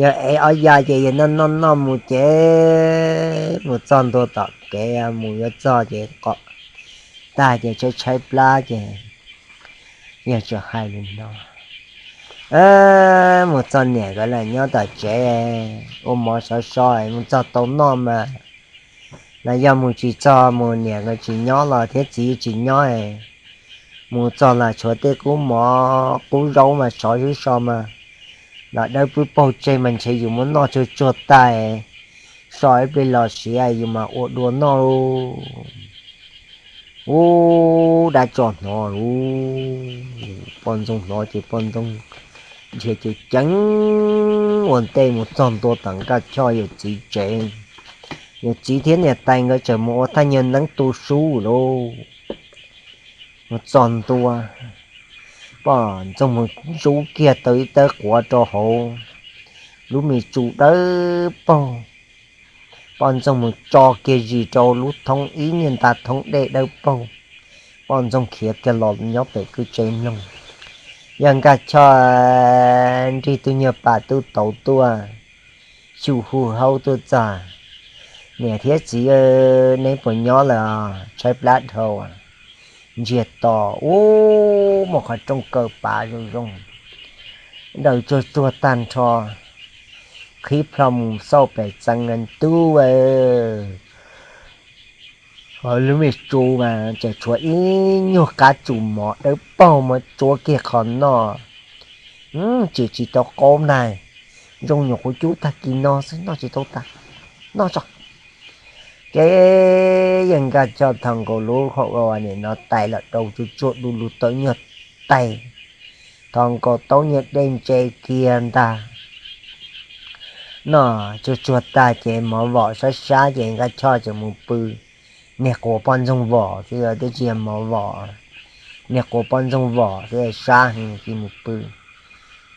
Yog ev ob ya ces yawg noj noj noj mus ces mus txog ntua tom kev, mus yuav txog ces qos tag ces tshaib tshaib plab ces yawg txawm hais li no, Mus txog niam nkawd lawm nyob tom tsev, ua mov sov so mus txog tau noj mas. Los yog mus tsis txog, mus niam nkawd tsis nyob los thiab txiv tsis nyob, mus txog los tshuav tej kub mov kub zaub mas sov sib so mas, los dawb pwb paug tseg mas ntshe yus muab noj tsuag tsuag tas, so ib pliag los siav yus mas ua dua noj lauj. Ub, dab tsov hnov lauj, poj ntxoog hnov ces poj ntxoog dhia ceev ceev ua ntej mus txog ntua tom Nkaj Choj yawm txiv tsev. Yawm txiv thiab niam tais nkawd tseem mus ua thaj nyuag neeb tu sub lauj. Mus txog ntua, poj ntxoog mus zub kiag tau ib tawb quav rau hauv lub me tsu dawb paug. Poj ntxoog mus tso kiag zis rau lub thoob ib nyuag nta thoob dej dawb paug. Poj ntxoog khiav kiag los nyob pem kwj tse mloog. Yawg Nkaj Choj nrig tus nyuag pas tub tauv tuaj, xyu hu haub tuaj txog, Niam thiab txiv, neb puas nyob lawm? Tshaib plab dhau. Ntsiag to, ub, muaj qhov rooj kaw pav zoo zoo, daws tsuag tsuag tag nrho, qhib plho mus xauj pem txee, Tub aw, Lub me tsu mas tseem tshuav ib nyuag qab tsu mov dawb paug muab tsuab kiag qhov noj, tsis tsis tau qaub ntag. Zoo nyuam qhuav cub tag kis no xwb, noj tsis tau tas, noj tso. Ces yeej nkag Choj thaum nkaus lub hau ua nim no tais los rau tsuag tsuag du lug tau nyuag tais, thaum nkaus tau nyuag dej ntse kiag ntag. Noj tsuag tsuag tag ces mov vom sab sab ces nkag Choj tseem mus pw. Niag quas poj ntxoog vom xwb twb tsis yog mov vom, niag quas poj ntxoog vom xwb sab heev ces mus pw.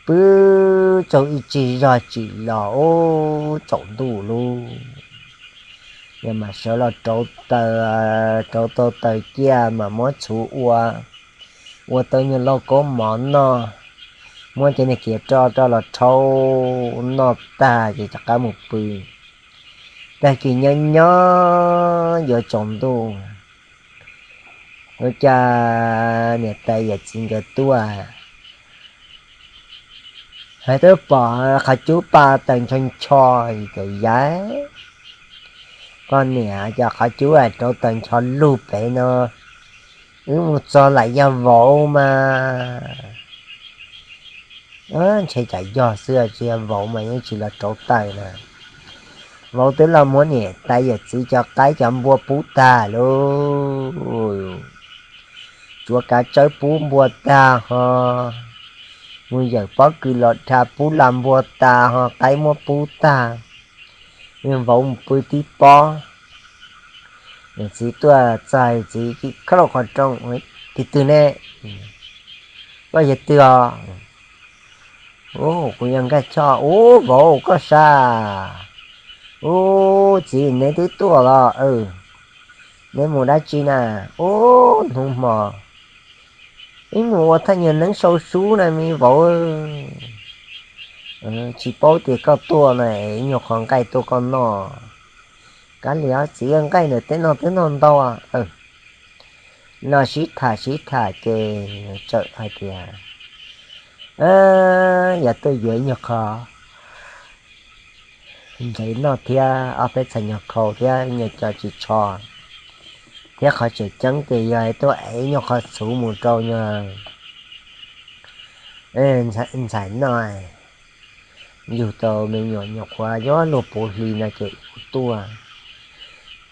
Pw tsaug ib tsig zog tsim los ub tsaus ntuj lub, yog mas sawv los rauv taws, rauv tau taws ciaj mas muab txhuv ua, ua tau nyuag lauj kaub mov noj, muab cov niag kiav roj roj los rhaub noj tag ces rov qab mus pw. Tag kis nyob nyob yuav tsaus ntuj, ua cas niam tais yawm txiv nkawd tuaj, hais twb pom qhov cub pa taws ncho ncho, cov yawg, koj niam, cas qhov cub rauv taws ncho lug pem no, wb mus txog lam yog vauv mas. Ntshe cas yog xwb, tsis yog vauv mas yeej tsis los rauv taws na. Vauv twb los muab niam tais yawm txiv cov qaib cov npua pub tag lauj, tsuav kav tsawb pub npua tag ho, mus yawm pob kws los dhau pub las npua tas ho, qaib muab pub tag, vauv mus pw tib pob. Niam txiv tuaj txog txiv khawb lauj qhov rooj, tis twg ne? Koj yog twg os? Kuv yog Nkaj Choj. Ub, vauv koj sab. Ub, txiv neb twb tuaj los? Neb mus dab tsi na? Ub, hnub hmo ib mus ua thaj nyuag neeb sau sub na me vauv. Tsis paub tias koj tuaj na, ib nyuag qhov nqaij tuaj koj noj. Kav liam, txiv nqaij ntawm teb no twb noj ntau. Los sib tham sib tham ces txawm hais tias yog tuaj yuav ib nyuag qho ntsev noj thiab ob peb txhais nyuag khau thiab nyuag cov tsis tsho thiab qhov tseem ceeb ces yog tuaj ev nyuag qho txhuv mus rau nyuag ntxhais noj. Yug tau me nyuam nyuam qhuav yuav luag puv hli no ces tuaj.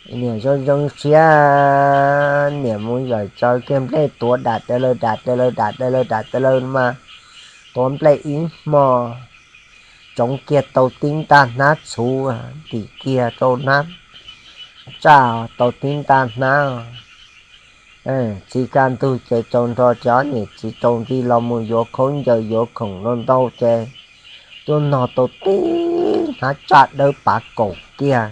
Niam zoo zoo siab, niam mus yawm tso kiag nplej tuav dam daws lawm dam daws lawm dam daws lawm dam daws lawm mas tuav nplej ib hmo, tsoov kiag tau tib ntaj hnab txhuv, ntim kiag rau hnab tsaj tau tib ntaj hnab. Txiv kaj ntug ces tsaus nrho ces ob niam txiv tsaus nti los mus yuav khaub ncaws yuav khoom los ntau ces tuaj nog tau tib hnab tsaj dawb pav kaum kiag.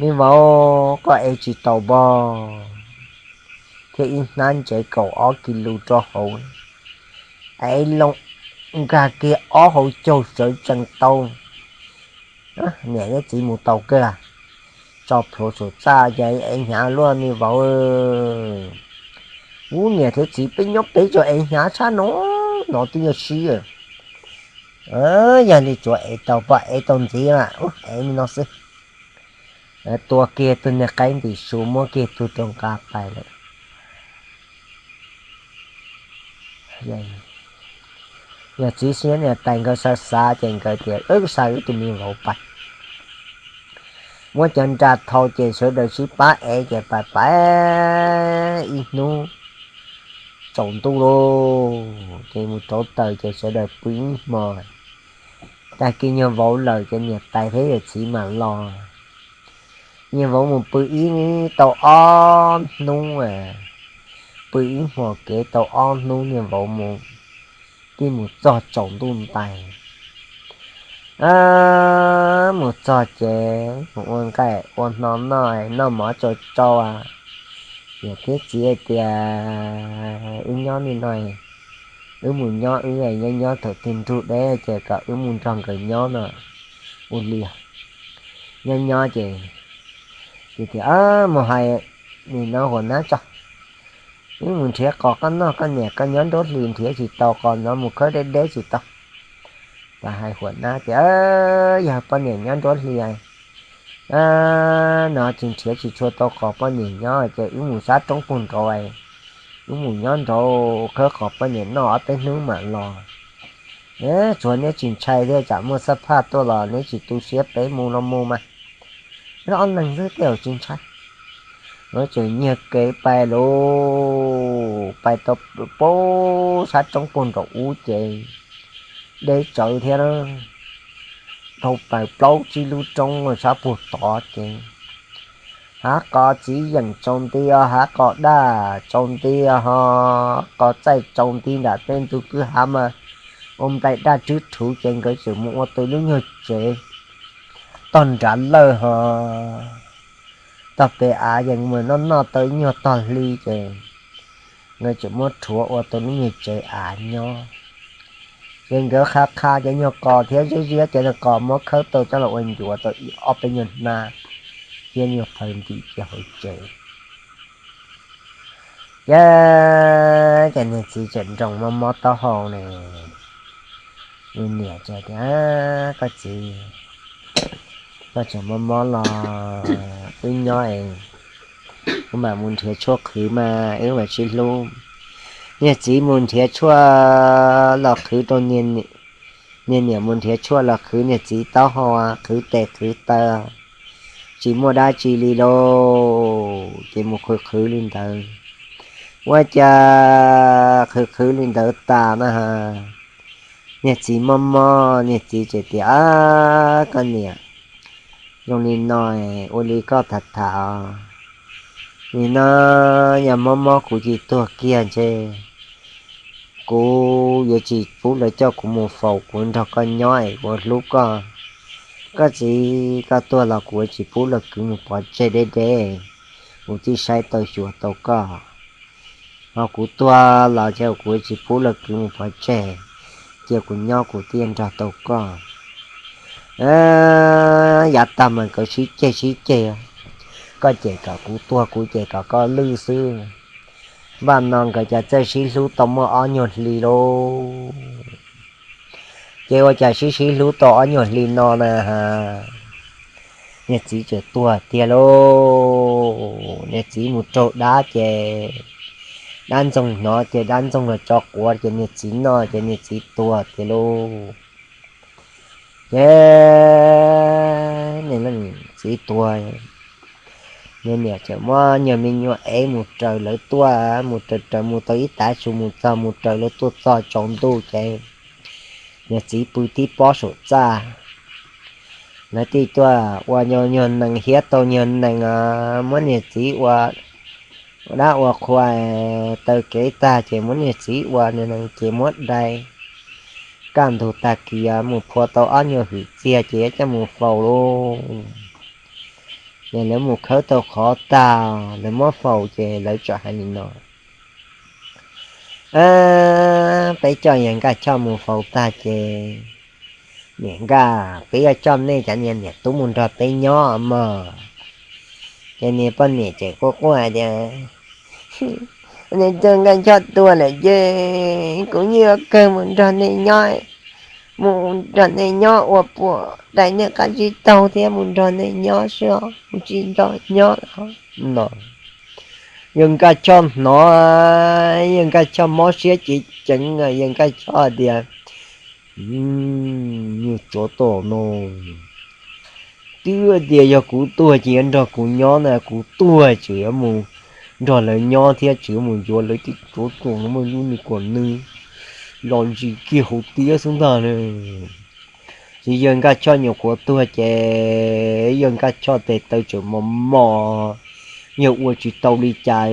Me vauv, koj ev tsis tau npog thiab ib hnab ntsev kaum ob kis lus rau hauv, ev loo nkag kiag ob hauv caug sawv tsees tau. Niam thiab txiv mus tau kawg, tso plhuav saum txaj ces ev hnyav luaj me vauv. Ub, niam thiab txiv peb nyob peb tsuas ev hnyav tshaj no, no twb yog sib. Yog li tsuav ev tau pom ev tau ntxiv mas ev li no xwb. Tua kiag tug niag qaib ntim su muab kiag tug rau nqa pais lawm. Yog txiv thiab niam tais nkawd xav xav ces nkawd tias wb xa wb tus me vauv pais. Muab cov nra thau ces sawv daws sib pab ev ces pais pais ib hnub tsaus ntuj lauj ces mus rauv taws ces sawv daws pw ib hmo. Tag kis nyuag vauv lawm ces niam tais thiab yawm txiv mam los. Niag vauv mus pw ib tau ob hnub, pw ib hmos kev tau ob hnub niag vauv mus, tij mus txog tsaus ntuj ntais. Mus txog ces mus ua nqaij ua hno noj, noj mov tsau tsau. Niam thiab txiv hais tias wb nyob li no, wb mus nyob wb nyob nyob thaum twg nrug deb ces kom wb mus nrog nkawd nyob no ua li. Nyob nyob ces tias mus hais nim no huam nab tso, wb mus nrhiav qos koj noj, koj niam koj nyob nruab hlis nrhiav tsis tau qos no mus khawb deb deb tsis tau. Ces hais huam nab tias yog poj niam nyob nruab hlis, No tsis nrhiav tsis tshua tau qos poj niam nyob ces wb mus sab roob puag nraud, wb mus nyob nraud khawb qos poj niam noj ob peb hnub mam los. Tsuas neb tsis ntshai thiab, tsam muaj xab phaj tuaj los neb tsis tu siab, peb mus los mus mas, ob neeg xwb tej zaum tsis ntshai. Lawv tseem nyiag kev pais lauj, pais tau pab sab roob puag nraum ub ces deb tsawv thiab na, dhau plaws plaub tsib lub roob sab puag tod ces hav qos txiv yeem tsaus nti, hav qos daj tsaus nti, ho qos txaij tsaus nti nram tej ntug kwj hav mas ua nplaim daj rwb rhuv ces nkawd tseem mus ua tau lub nyuag tsev tog nrad lawj ho tog pem av ces mus noj noj tau ib nyuag tog hli ces nkawd tseem muab rhuav ua tau lub nyuag tsev av nyob. Ces nkawd qha qha cov nyuag qos thiab ziab ziab cov nyuag qos muab khawb tau coj los ua ncuav tau ib ob peb nyuag hnab thiab nyuag phaw ntim cia hauv tsev. Yog ces niag txiv tseem nroo mob mob taub hau ne, niag niam tias, Koj txiv, koj tseem mob mob los wb nyob es wb mam mus nrhiav tshuaj qhwv mas wb mam sib hlub. Niag txiv mus nrhiav tshuaj los qhwv rau, niag niam mus nrhiav tshuaj los qhwv niag txiv taub hau, qhwv tes qhwv taw, tsis muaj dab tsi li lauj. Ces mus qhwv qhwv li ntawd, ua cas qhwv qhwv li ntawd tas na, niag txiv mob mob, niag txiv tseem tias, Koj niam, zoo li no ua li koj tham tham os, nim no yog mob mob kuv cia tuag kiag ntshe kuv yuav tsis pub lawv coj kuv mus faus, kuv nrog koj nyob es kuv hlub koj. Koj txiv, koj tuag los kuv yuav tsis pub lawv kwv mus pov tseg deb deb, kuv thiaj saib tau xyuas tau koj. Ho kuv tuag los ces kuv yuav tsis pub lawv kwv mus pov tseg, cia kuv nyob kuv thiaj nrog tau koj. Yav tag mas nkawd sib ceg sib ceg, koj ces kom kuv tuag, kuv ces kom koj lwj xwb. Npaj no nkawd cas txawj sib hlub tau muaj ob nyuag hli lauj. Ces ua cas sib sib hlub tau ob nyuag hli no na, niag txiv tseem tuag tiag lauj. Niag txiv mus raug dab ces dab ntxoog hnov ces dab ntxoog los tso quav ces niag txiv noj ces niag txiv tuag tiag lauj. Ces niag txiv tuag, niag niam tseem muab nyuag me nyuam ev mus raws lawv tuaj, mus raws raws mus tau ib tav su mus txog mus raws lawv tuaj txog tsaus ntuj ces niag txiv pw tib pob saum txaj. Lawv thiaj tuaj ua nyuag nees hiab tau nyuag nees, muab niag txiv ua dab ua qhua, taw kev tag ces muab niag txiv ua niag nees ces muab dai kaj ntug tag kis mus phua tau ob nyuag hwm txiag ces coj mus faus lauj. Ces lawv mus khawb tau qhov tag lawv muab faus ces lawv txawm hais li no, Peb coj yawg Nkaj Choj mus faus tag ces niam Nkaj, peb yuav coj nej cov niag niam tub mus nrog peb nyob mog. Ces niag poj niam ces quaj quaj hais tias, Niam, yawg Nkaj Choj tuag lawm ces kuv yeej yuav kawg mus nrog nej nyob, mus nrog nej nyob ua puas dai nej qab tsib taug thiab mus nrog nej nyob xwb os, kuv tsis nrog nyob no. Yawg Nkaj Choj hnov, yawg Nkaj Choj mob siab ceev ceev, yawg Nkaj Choj tias, Nyuag tsov tom no, twb tias yog kuv tuag ces yuav nrog kuv nyob na, kuv tuag tseem yuav mus nrog lawv nyob thiab tseem yuav mus yuav lawv tej tsov tom no muaj lub niag kom nws los ntsis kiag hauv tiab xwb ntag na. Ces yawg Nkaj Choj nyuam qhuav tuag ces yawg Nkaj Choj tes taw tseem mos mos, yawg ua tsis tau li cas,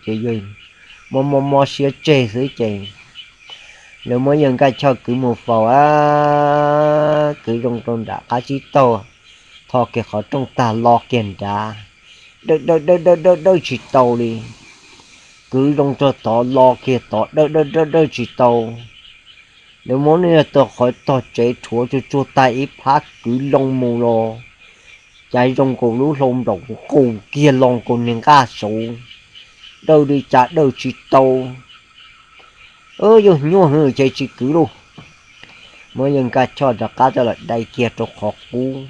ces yawg mob mob mob siab tseg xwb ces lawv muab yawg Nkaj Choj kwv mus faus, kwv zoo rau nram qab tsib taug, tho kiag qhov rooj tag lo kiag nrad, dawj dawj dawj dawj dawj dawj tsis tau li. Kwv zoo rau tod lo kiag tod, dawj dawj dawj dawj tsis tau. Lawv muab nws tau qhov tog tsev rhuav tsuag tsuag tag ib phab kwv loo mus los cas zoo nkaus lub hlau nplaum qus kiag lo nkaus niag nqaj saud, dawj li cas dawj tsis tau. Yawg nyuaj hwv ces tsis kwv lauj. Muab yawg Nkaj Choj rov qab coj los dai kiag rau qhov qub.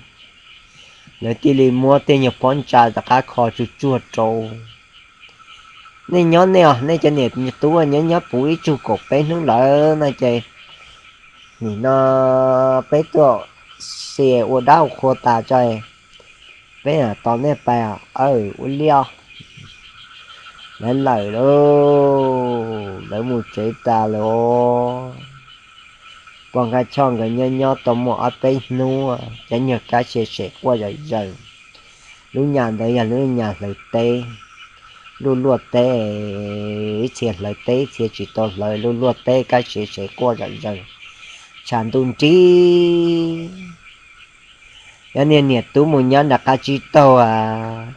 Lawv thiaj li muab tej nyuag pob ntsa rov qab kho tsuag tsuag rau. Nej nyob nej os, nej cov niam tub nyob nyob puv ib tsug kaum peb hnub lawm no ces nim no peb tuaj xia ua dab ua qhua tas tso, peb tos nej pais. Aw, ua li os. Lawv lawm lauj, lawv mus tsev tas lawm. Pog Nkaj Choj nkawd nyob nyob tau muaj ob peb hnub, cov nyuag kab sia sem quaj zom zaws. Lub nyam ntawd yog lub nyam hlawv teb, luaj luaj teb, ib txhia hlawv teb, ib txhia tsis tau hlawv, luaj luaj teb, kab sia sem quaj zom zaws, tshav ntuj nrig. Yog niag niam tub mus nyob nram qab tsib taug,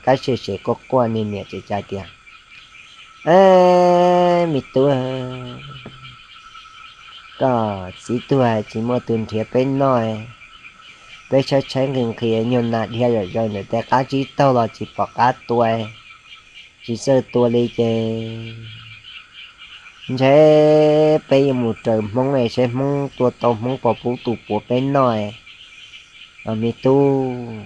kab sia sem quaj quaj, niag niam tseem hais tias, me tub, koj txiv tuag tsis muaj tus nrhiav peb noj, peb tshaib tshaib nqhis nqhis nyuag nas dhia zom zaws ntawm tej qab tsib taug los tsis pom qab tua, tsis txawj tua li ces ntshe peb yuav mus raws Hmoob es saib Hmoob tua tau Hmoob puas pub tus puav peb noj, me tub.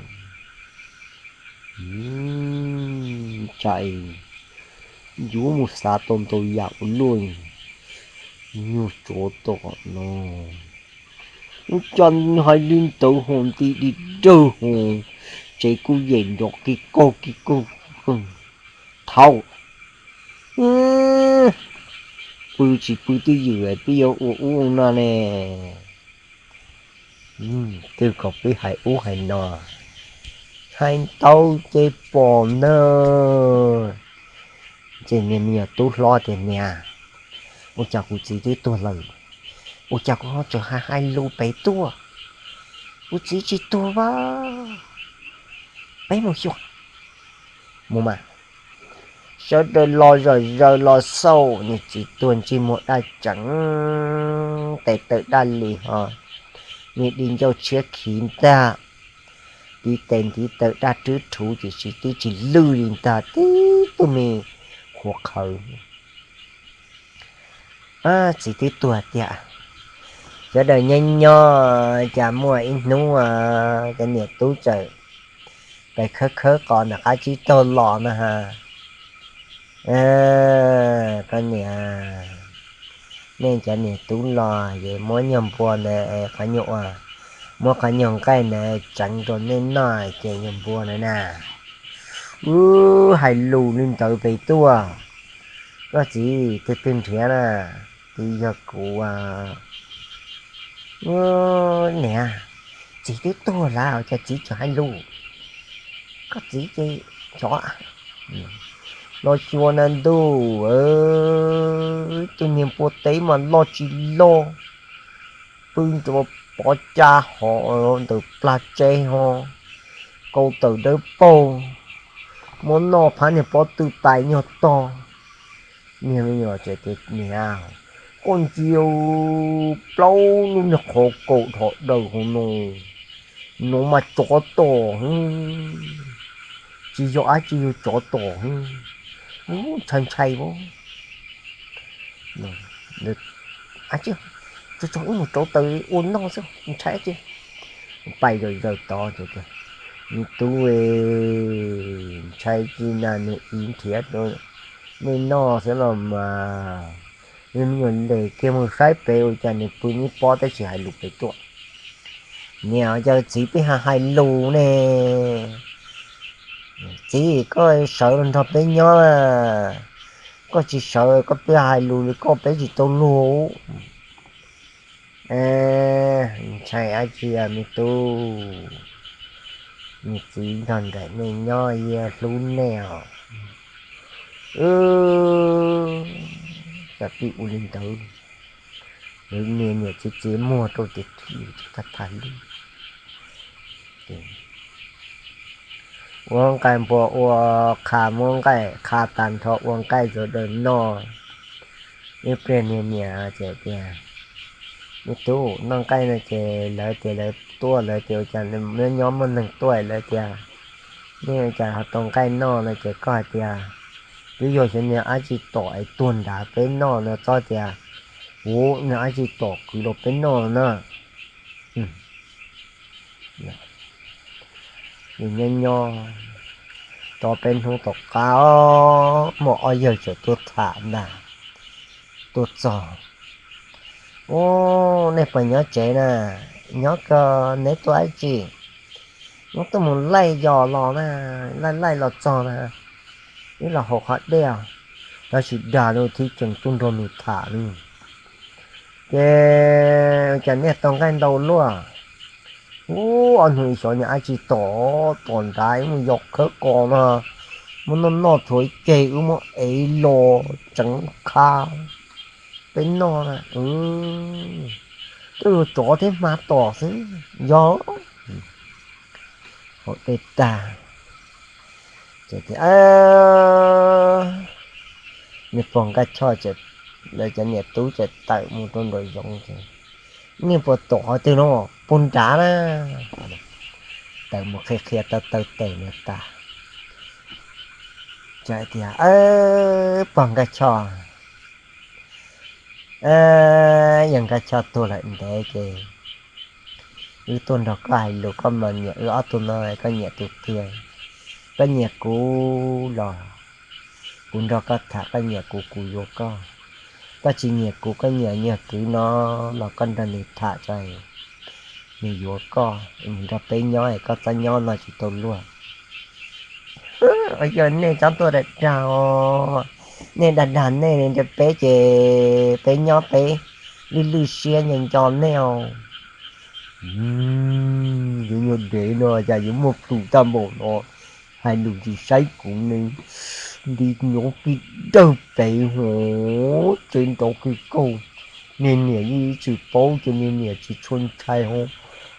Tsam yuav mus xav tau ntau yam ua luaj, nyuag tsov tom no. Ua cas hais li ntawd ho nti di dawg ho, tsev kuj yem nrov kig kaug kig kaug. Thaum pw tsis pw twj ywm twb yuav ua ub no ne. Twb kom peb hais ub hais no, hais ntau ces pom ntag. Ces niag me nyuam tub hlob tias, niam, ua cas kuv txiv twb tuag lawm, ua cas koj ho tseem hais hais lus pem tuaj? Kuv txiv tsis tuag vaj, peb mus xyuas. Mus mas. Sawv daws los zom zaws los xauj, niag txiv tuag ntsej muag daj tseev, tes taw daj li ho, niag di ncauj tshiab khiv ntag, ntiv tes ntiv taw daj rwb rhuv tiam sis twb tsis lwj li ntag, tib tug me qhuav qhawv. Txiv twb tuag tiag. Sawv daws nyob nyob cas muaj ib hnub cov niam tub txawm pes khawb khawb qos nram qab tsib taug los no ha. Koj niam, nej cov niam tub los ces muab nyuag npua ntawd, qhov nyuag ua, muab qhov nyuag nqaij ntawd tseev rau nej noj ces nyuag npua ntawd na. Wb hais lus li ntawd pem tuaj, koj txiv twg twg nrhiav na? Txiv yog kuv. Niam, txiv twb tuag lawm cas txiv tseem hais lus? Koj txiv ces xyov, los xyuas na ntuj, tus niag npua teb mas loj tsis loj, pw nrov pov cag hov ntawm plag tsev ho, kaus tawm dawb paug, muab noj phab niag pob tw tais nyuag tog. Niag me nyuam tseem tias, niam, koj ntsia plaub lub niag qhov kaus dhos daws hauv no, no mas tsov tom heev, tsis yog dab tsi, yog tsov tom heev, ntshai ntshai as. Tso tso wb mus rauv taws ua noj xwb, ntshai dab tsi. Pais zom zaws tod, me tub, ntshai tsis na, nws iv nrhiav rau nej noj xwb los mas. Nws me nyuam ntes kiag mus saib pem ua cas nws pw ib pob tab sis hais lus pem tuaj. Niam, cas txiv peb hais hais lus ne? Txiv, koj sawv los nrog peb nyob, koj tsis sawv koj peb hais lus li koj peb tsis tau luag. Ntshai dab tsi me tub, nws txiv nrog nraim nej nyob, yog hlub nej os. Cas peb ua li ntawd, niam niam txiv txiv muag rau tias thim tag thag li. Ua nqaij npua ua qha, muab nqaij qha tag nrho ua nqaij rau daws noj. Ib pliag niag niam ces tias, me tub, noj nqaij no ces lawv tias lawv tuaj, lawv tias ua cas nyob muaj neeg tuaj, lawv tias nej ua cas ho tau nqaij noj no ces koj hais tias, twb yog xyov niag dab tsi tom es tuag nrad peb noj no, txhob tias, u, niag dab tsi tom kwv los peb noj no na. Nws nyob nyob rov peb hnub tom qab os, muaj ob yawg txawm tuaj tham ntag. Tuaj txog, Ub, nej puas nyob tsev na? Nyob kawg, neb tuaj dab tsi? Wb tuaj mus laij yos los na, laij laij los txog na, wb los haus qhov dej os. Tab sis dag lub thib tseem tuaj nrog nws tham li. Ces cas nej tau nqaij ntau luaj? Ub, ob hnub xyov nyob dab tsi tom, tom nrad wb mus yos khawb qos no, muab noj noj thuav ceg wb muab ev los tseev qha peb noj na. Twb yuav tsov thiab hma tom xwb. Yog, haus dej tag, ces nws pog Nkaj Choj, lawv cov niam tub txawm tawm mus rau nraum zoov ces, Nej puas tom qhov twg no? Puag nrad na. Tawm mus qhia qhia taw taw tes no tas, ces tias, Pog Nkaj Choj, yog Nkaj Choj tuag lawm ntev ces wb tuaj nrog koj hais lus, koj mas nyiam wb ob tug no, koj nyiam tus twg? Koj nyiam kuv los kuv nrog koj tham, koj nyiam kuv kuv yuav koj. Koj tsis nyiam kuv, koj nyiam nyuag kwv no los koj nrog nws tham tso, nws yuav koj, nws nrog peb nyob, koj txhob nyob no tsis tau luag. Yog nej txhob tuaj dag dag os, nej dag dag nej nrog peb ces peb nyob peb lwj lwj siab nco nco nej os. Yuav nyuag dev no cas yuav muaj plhus tag npaum no, hais lus tsis saib kuv ne. Nti nrov kiag dawg pem hov tsev nrov kiag kauj, niag niam yeej tsis paub ces niag niam tsis tshua ntshai hov.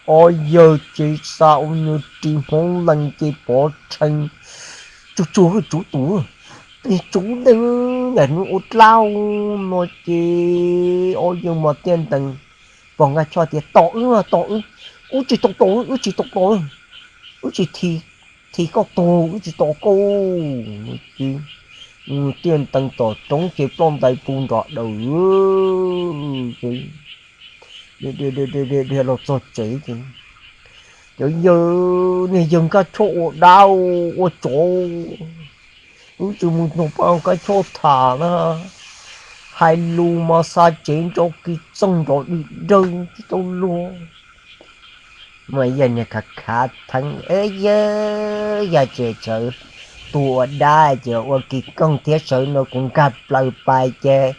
Ob yawg tsev xa ua nyuag ris Hmoob Lees ces pov tshee, Tsuag tsuag tsuv tus, peb tsuv ntawm hnub ua dlab no ces ob yawg mas tiaj ntees. Pog Nkaj Choj tias, Tos wb, tos wb, wb tsis tau tos, wb tsis tau tos, wb tsis thi koj tug, wb tsis tos koj. Ces tiaj ntees tom roob ces ploj ntais puag nram daws ces dhia los txog tsev ces cov yawg, niag yawg Nkaj Choj ua dab ua tsov, wb tsis mus nrog pog Nkaj Choj tham na, hais lus mas xa tsev nrov kiag txoog nrov dwg dawg tsis tau luag. Mas yog niag khav khav theeb, yog tseem sawv, tus ua dab ces ua kiag koog thiab, sawv no kuv nkag plaws pais ces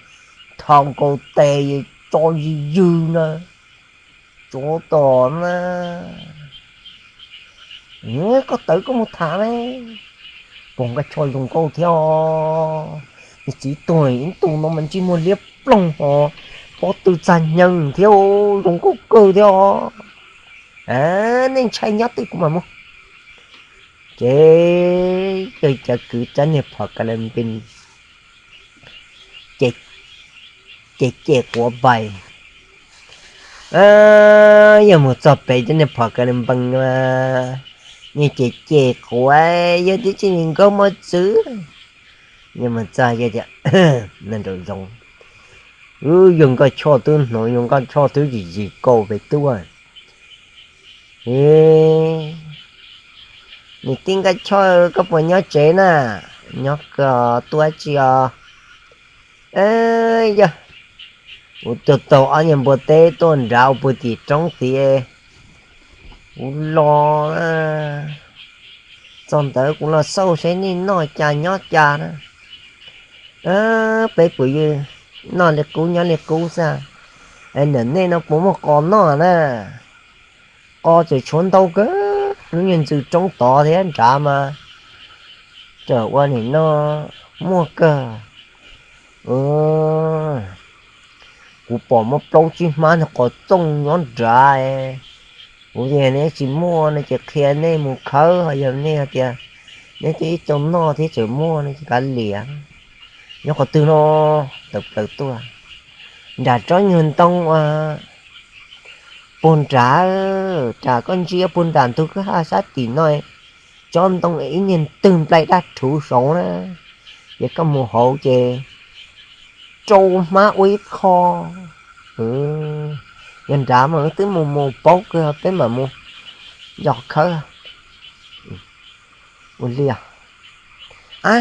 tho nkaus tes tso ywg ywg na, tsov tom na. Koj tawv koj mus tham ne. Pog Nkaj Choj zoo nkauj thiab os, nws txiv tuag ib tug no mas ntsej muag liab ploog hos, pob tw txag nyeeg thiab, zoo nkauj kawg thiab os. Nej ntshai nyob twj kuv mam mus. Ces yawg cov kwv cab niag phom kas las npis ces cem cem quav pais. Yog mus txog pem cov niag phom kas las npis, niag cem cem quav, yog tias tsis nim nkaug mos txwv. Yog mus txog yog tias, nraum zoov, yog Nkaj Choj twb hnov, yog Nkaj Choj twb zis zis kauj pem tuaj. Niam tij Nkaj Choj, koj puas nyob tsev na? Nyob kawg, tuaj dab tsi os? Yog kuv tuaj taug ob niag npua teb tuaj nrad ua puag tim roob tid, kuv los, txog ntawd kuv los xauj seb nej noj cas nyob cas na. Peb puas noj li qub nyob li qub xwb, es ntawm nej no puas muaj qos noj na? Qos tseem tshuav ntau kawg, lub niag ntxwg roob tod thiab nrad mas tseem ua nim no muaj kawg. Kuv pom muaj plaub tsib hmab niag qos txooj nyob nrad. Kuv tias neb tsis muaj no ces qhia nej mus khawb, ho yog nej tias neb twb ib txoj noj thiab tseem muaj no ces kav liam. Nyob qhov twg no? Tawm plaws tuaj nram tsob nyuag ntoo uas puag nrad, ram koj ntsia puag nram ntug kwj ha sab tim no, tsob ntoo ib niag twg nplaig dab rhuv saud na, ces koj mus hauv ces rau hmab ua ib qho. Yog nrad mas wb twb mus mus paub kawg, peb mam mus yos khawb. Ua li os. A,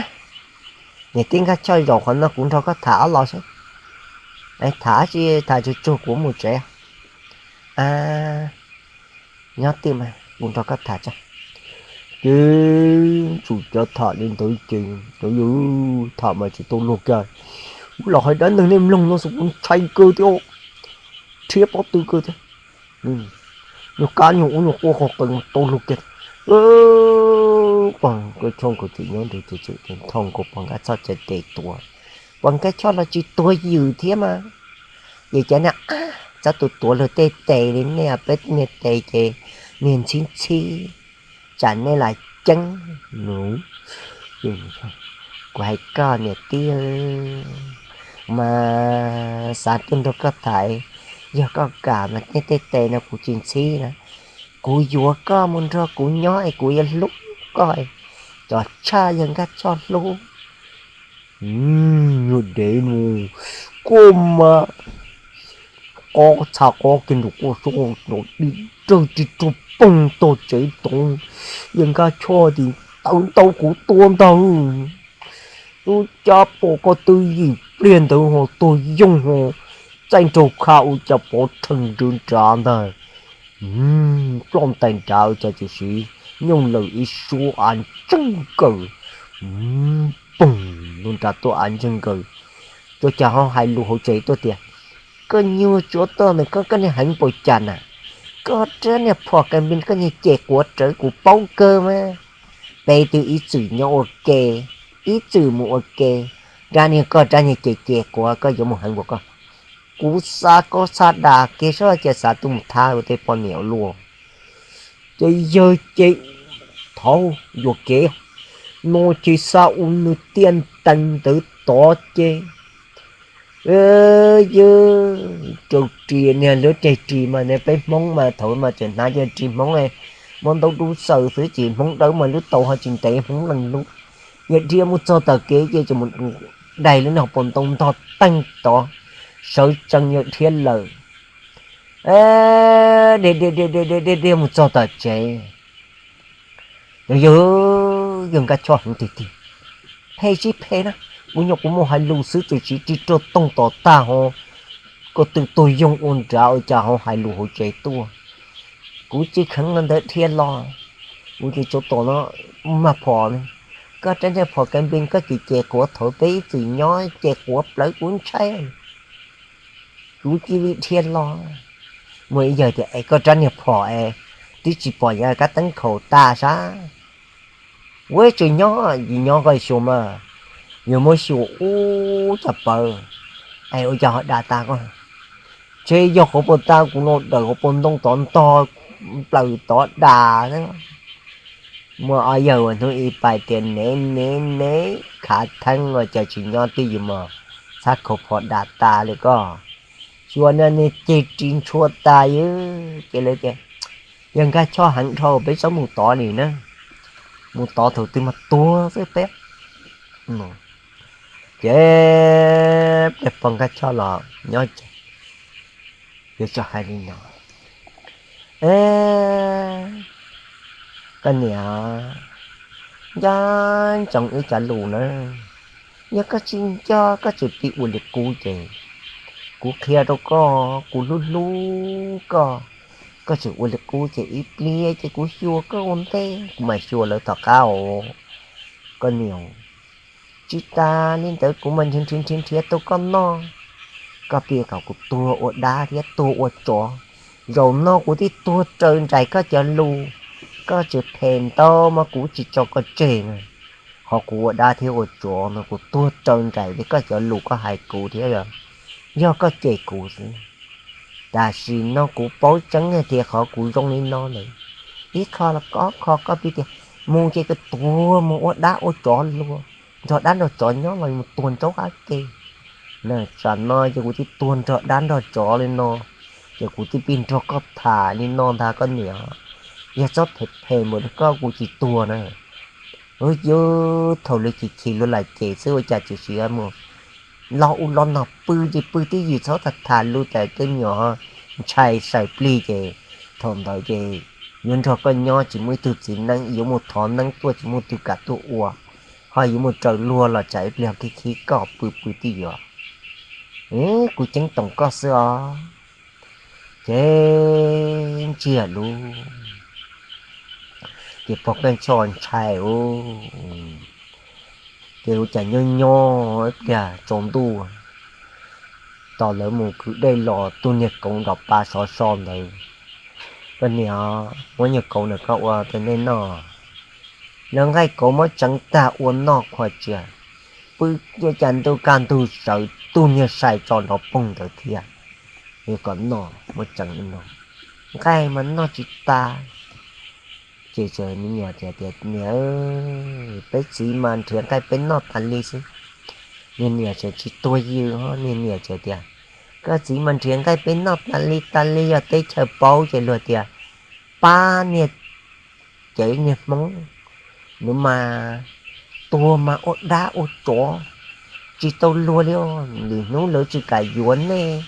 niam tij Nkaj Choj, zaum qhov no kuv nrog koj tham ob los saib. Tham tsis tham tsuag tsuag kuv mus tsev. A, nyob twj mas kuv nrog koj tham tso. Ces tsum cov tham li ntawd ces cov yawg tham mas tsis tau luag kiag. Kuv los hais dab neeg nej mloog no xwb kuv ntshai kawg thiab, rhiab pob tw kawg thiab. Nyuag kab nyuag ub nyuag quaj qhov qees tau luag kiag. Pog Nkaj Choj nkawd tseem nyob ntawd ces txawm thov nkaus Pog Nkaj Choj cov tes tuav. Pog Nkaj Choj los tsis tuag ywm thiab mas. Ces cov niag, txhob tus tuav luag tej tes li nej, peb niag tes ces niag ntxhib ntxhib, tsam nej los ceeb. Kuv hais koj niam tij, mas xav tuaj nrog koj tham, yog koj kam mas nej tej tes no kuv tsis ntxhib na. Kuv yuav koj mus nrog kuv nyob es kuv yuav hlub koj, cov tshaj yawg Nkaj Choj hlub. Nyuag dev mus, koj mas, qob txha qob kiag nraum koj sab, dib rawg ris rua poog tog tsev tod. Yawg Nkaj Choj ces tawv ntau kuv tua ntag. Lub cab pom koj twb yim pliag ntawd ho tuag yooj ho txaij nraug kha ua cas pov rhees nrwv nrad ntag. Ploj ntais nrad ua cas txawm siv nyooj lawm ib suab av ntseeg nkaws. Poog, nrad tuaj av ntseeg nkaws. Ua cas ho hais lus hauv tsev tuaj tias, koj nyuag tsuav tuaj mas koj, koj niag heev npaum cas na? Koj rab niag phom kas npis koj niag ces quav rawv kuv paub kawg mas. Peb twb ib txwm nyob ua ke, ib txwm mus ua ke, rab niag koj rab niag ces ces quav koj yuav mus heev npaum koj. Kuv xav koj xav das kev sab ces xav tuaj mus thab ua tej poj niam ua luaj. Ces yawg ces thov yuam kev no ces xa u nws tiaj ntees ntawd tod ces yawg rau ris niag lub teg ris mas ne, peb Hmoob mas thaum mas tseem hnav yawg ris Hmoob, muab ntaub dub xaws xwb ces Hmoob dawb mas lub taub ho tsis ntev Hmoob leej lub. Yawg dhia mus txog tom kev ces tseem mus dai lub niag hauv paus ntoo ntog teeg tod, sawv tsees yawg dhia lawm. Dhia dhia dhia dhia mus txog tom tsev, yawg, yawg Nkaj Choj heev tiag tiag. Phem sib phem na, kuv nyuam qhuav mus hais lus xwb txawm siv ris rua toog tom tag ho, koj twb tuag yooj ua nrad ua cas ho hais lus hauv tsev tuaj. Kuv tsis kheev los ntawd dhia los, kuv ces tsov tom no mag phom ne, koj rab niag phom kas npis koj ces ces quav thaum peb ib txwm nyob ces quav plawv kuv ntshai. Kuv cia li dhia los, muaj ib yawg tias es koj rab niag phom es twb tsis pom yog kab teeb khaum tas sab. Ua tseem nyob, nyob koj xyuas mas, yog muab xyuas ub cov pawv, es ua cas ho da tas koj? Ntshe yog qhov puas tas kuv los dawm hauv paus ntoo tod ntog plaws tod da xwb. Muaj ob yawg uas hnub ib pais tias nev nev nev khav theeb ua cas tsis nyob twj ywm mog, txhab khaum phom da tas li koj. Xyuas no niag ceg ris ntshua tas ywg ces lawv tias yawg Nkaj Choj heev dhau peb txhob mus tod li na, mus tod thaum twg mas tuag xwb peb. Ces peb pog Nkaj Choj los nyob ces yuav tso hais li no, koj niam, nco ntsoov wb cov lus na, yog koj tsis nco koj tseem pib ua li qub ces kuv qhia rau koj, kuv hlub hlub koj, koj tseem ua li qub ces ib pliag ces kuv xyuas koj ua ntej, kuv mam xyuas lawv tom qab os. Koj niam, tsis tas li ntawd kuv mam nrhiav nrhiav nrhiav nrhiav tau koj noj, koj pib kom kuv tuag ua dab thiab tuag ua tsov. Zaum no kuv twb tuag raws nraim koj cov lus, koj tseem phem ntau mas kuv tsis tso koj tseg na. Qhov kuv ua dab thiab ua tsov no kuv tuag raws nraim li koj cov lus koj hais kuv thiab, yog koj cem kuv xwb. Tam sim no kuv paub tseeb tias qhov kuv zoo li no lawm, ib qho los ob qho koj pib tias mus ces koj tuag mus ua dab ua tsov luag, nrog dab nrog tsov nyob los mus tuag nraub qab ke. Tsam no ces kuv twb tuag nrog dab nrog tsov li no, ces kuv twb pib nrog koj tham li no ntag koj niam. Yog txhob phem phem npaum li koj kuv tsis tuag na. Ub, yog thaum lawv chim chim luag lam cem xwb ua cas tseem siv mus lo ub lo no pw ces pw twj ywm txhob tham tham lus tas tej me nyuam ntshai saws plig ces thaum ntawd ces yuav nrog koj nyob tsis muaj ib tug txiv neeb, yuav mus thov neeb tuaj tsis muaj tug kam tuaj ua, ho yuav mus raws luag los tsam ib pliag khib khib koj pw pw twj ywm. Kuv ceeb toom koj xwb os. Ces ntsiag lub, ces pog Paj Ntxhoj ntshai ub, ces ua cas nyob nyob ib pliag tsaus ntuj, tos lawv mus kwv dej los tus niag kauv nrov pa sov so ntawd, koj niam, muab nyuag kauv ntawm koj ua rau nej noj. Lawv nqaij kauv muab tseev tag ua noj khuav tsias, pw ua cas ntuj kaj ntug sawv tus niag sai tso nrov poog ntawd thiab. Yuav kom noj muab tseev no, nqaij mas noj tsis tas. Ces niag niam tias, niam, peb txiv mas nrhiav nqaij peb noj tas li xwb. Niag niam tseem tsis tuag ywm, niag niam tseem tias, koj txiv mas nrhiav nqaij peb noj tas li tas li, yog teb chaws paub ces luag tias pab niag cev niag Hmoob, nws mas tuag mas ua dab ua tsov, tsis tau luag li. Lwm hnub lawv tsis kam yuav nej,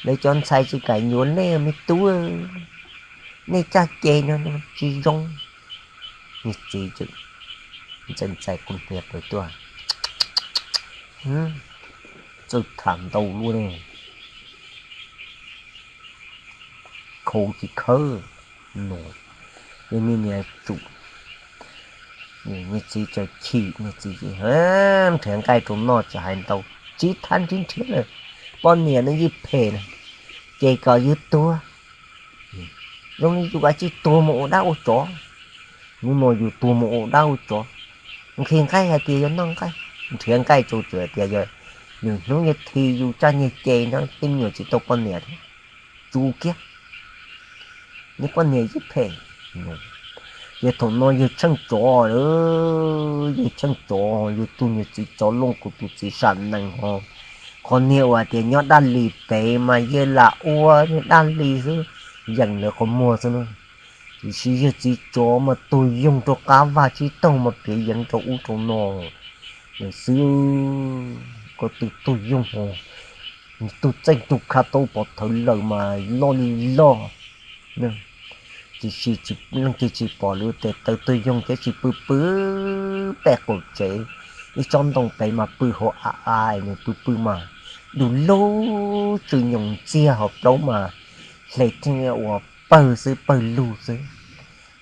lawv cov ntxhais tsis kam yuav nej me tub, nej txoj kev no tsis zoo. Niag txiv ntxais ntxais qhov hniav pw tuaj, txawj tham ntau luaj ne, khau tsis khawb no. Niag niam tsum, niag txiv txawm chim, niag txiv nrhiav nqaij rau noj tsis hais ntau, tsis thab nrhiav nrhiav lawm, poj niam no yeej phem na, ces kom yus tuag, zoo li yus kav tsij tuag mus ua dab ua tsov. Hnub no yus tuag mus ua dab ua tsov, nqhis nqaij hais tias yuav noj nqaij, nrhiav nqaij rau txawm tias yog lwm hnub yuav thi yus txoj niag ce no tej me nyuam tsis tau poj niam thiab, tsuv kiag, niag poj niam yeej phem. Ces thaum no yawg Tsheej Tsov, yawg Tsheej Tsov yog tus niag txiv tsov loj kuv tus txiv sam nees ho, qhov niag uas tias nyob dab li pem mas yawg lam ua dab li xwb, yees lawv qhov muag xwb na. Tiam sis yawg txiv tsov mas tug yoog rau qab vaj tsib taug mas piav yeev rau ub rau no lawm xwb. Koj tus tug yoog ho, tug txeej tug kha tau pov thawv lawm mas loj li loj. Tiam sis leej twg tsis pom lub tes taw tug yoog thiab tsis pw pw pem qaum tsev, ib tsob ntoo pem mas pw hauv av av, nws pw pw mas du lug tsw nyoos ntxiag hauv plaub mas hle thiaj ua pawg xwb pawg lug xwb.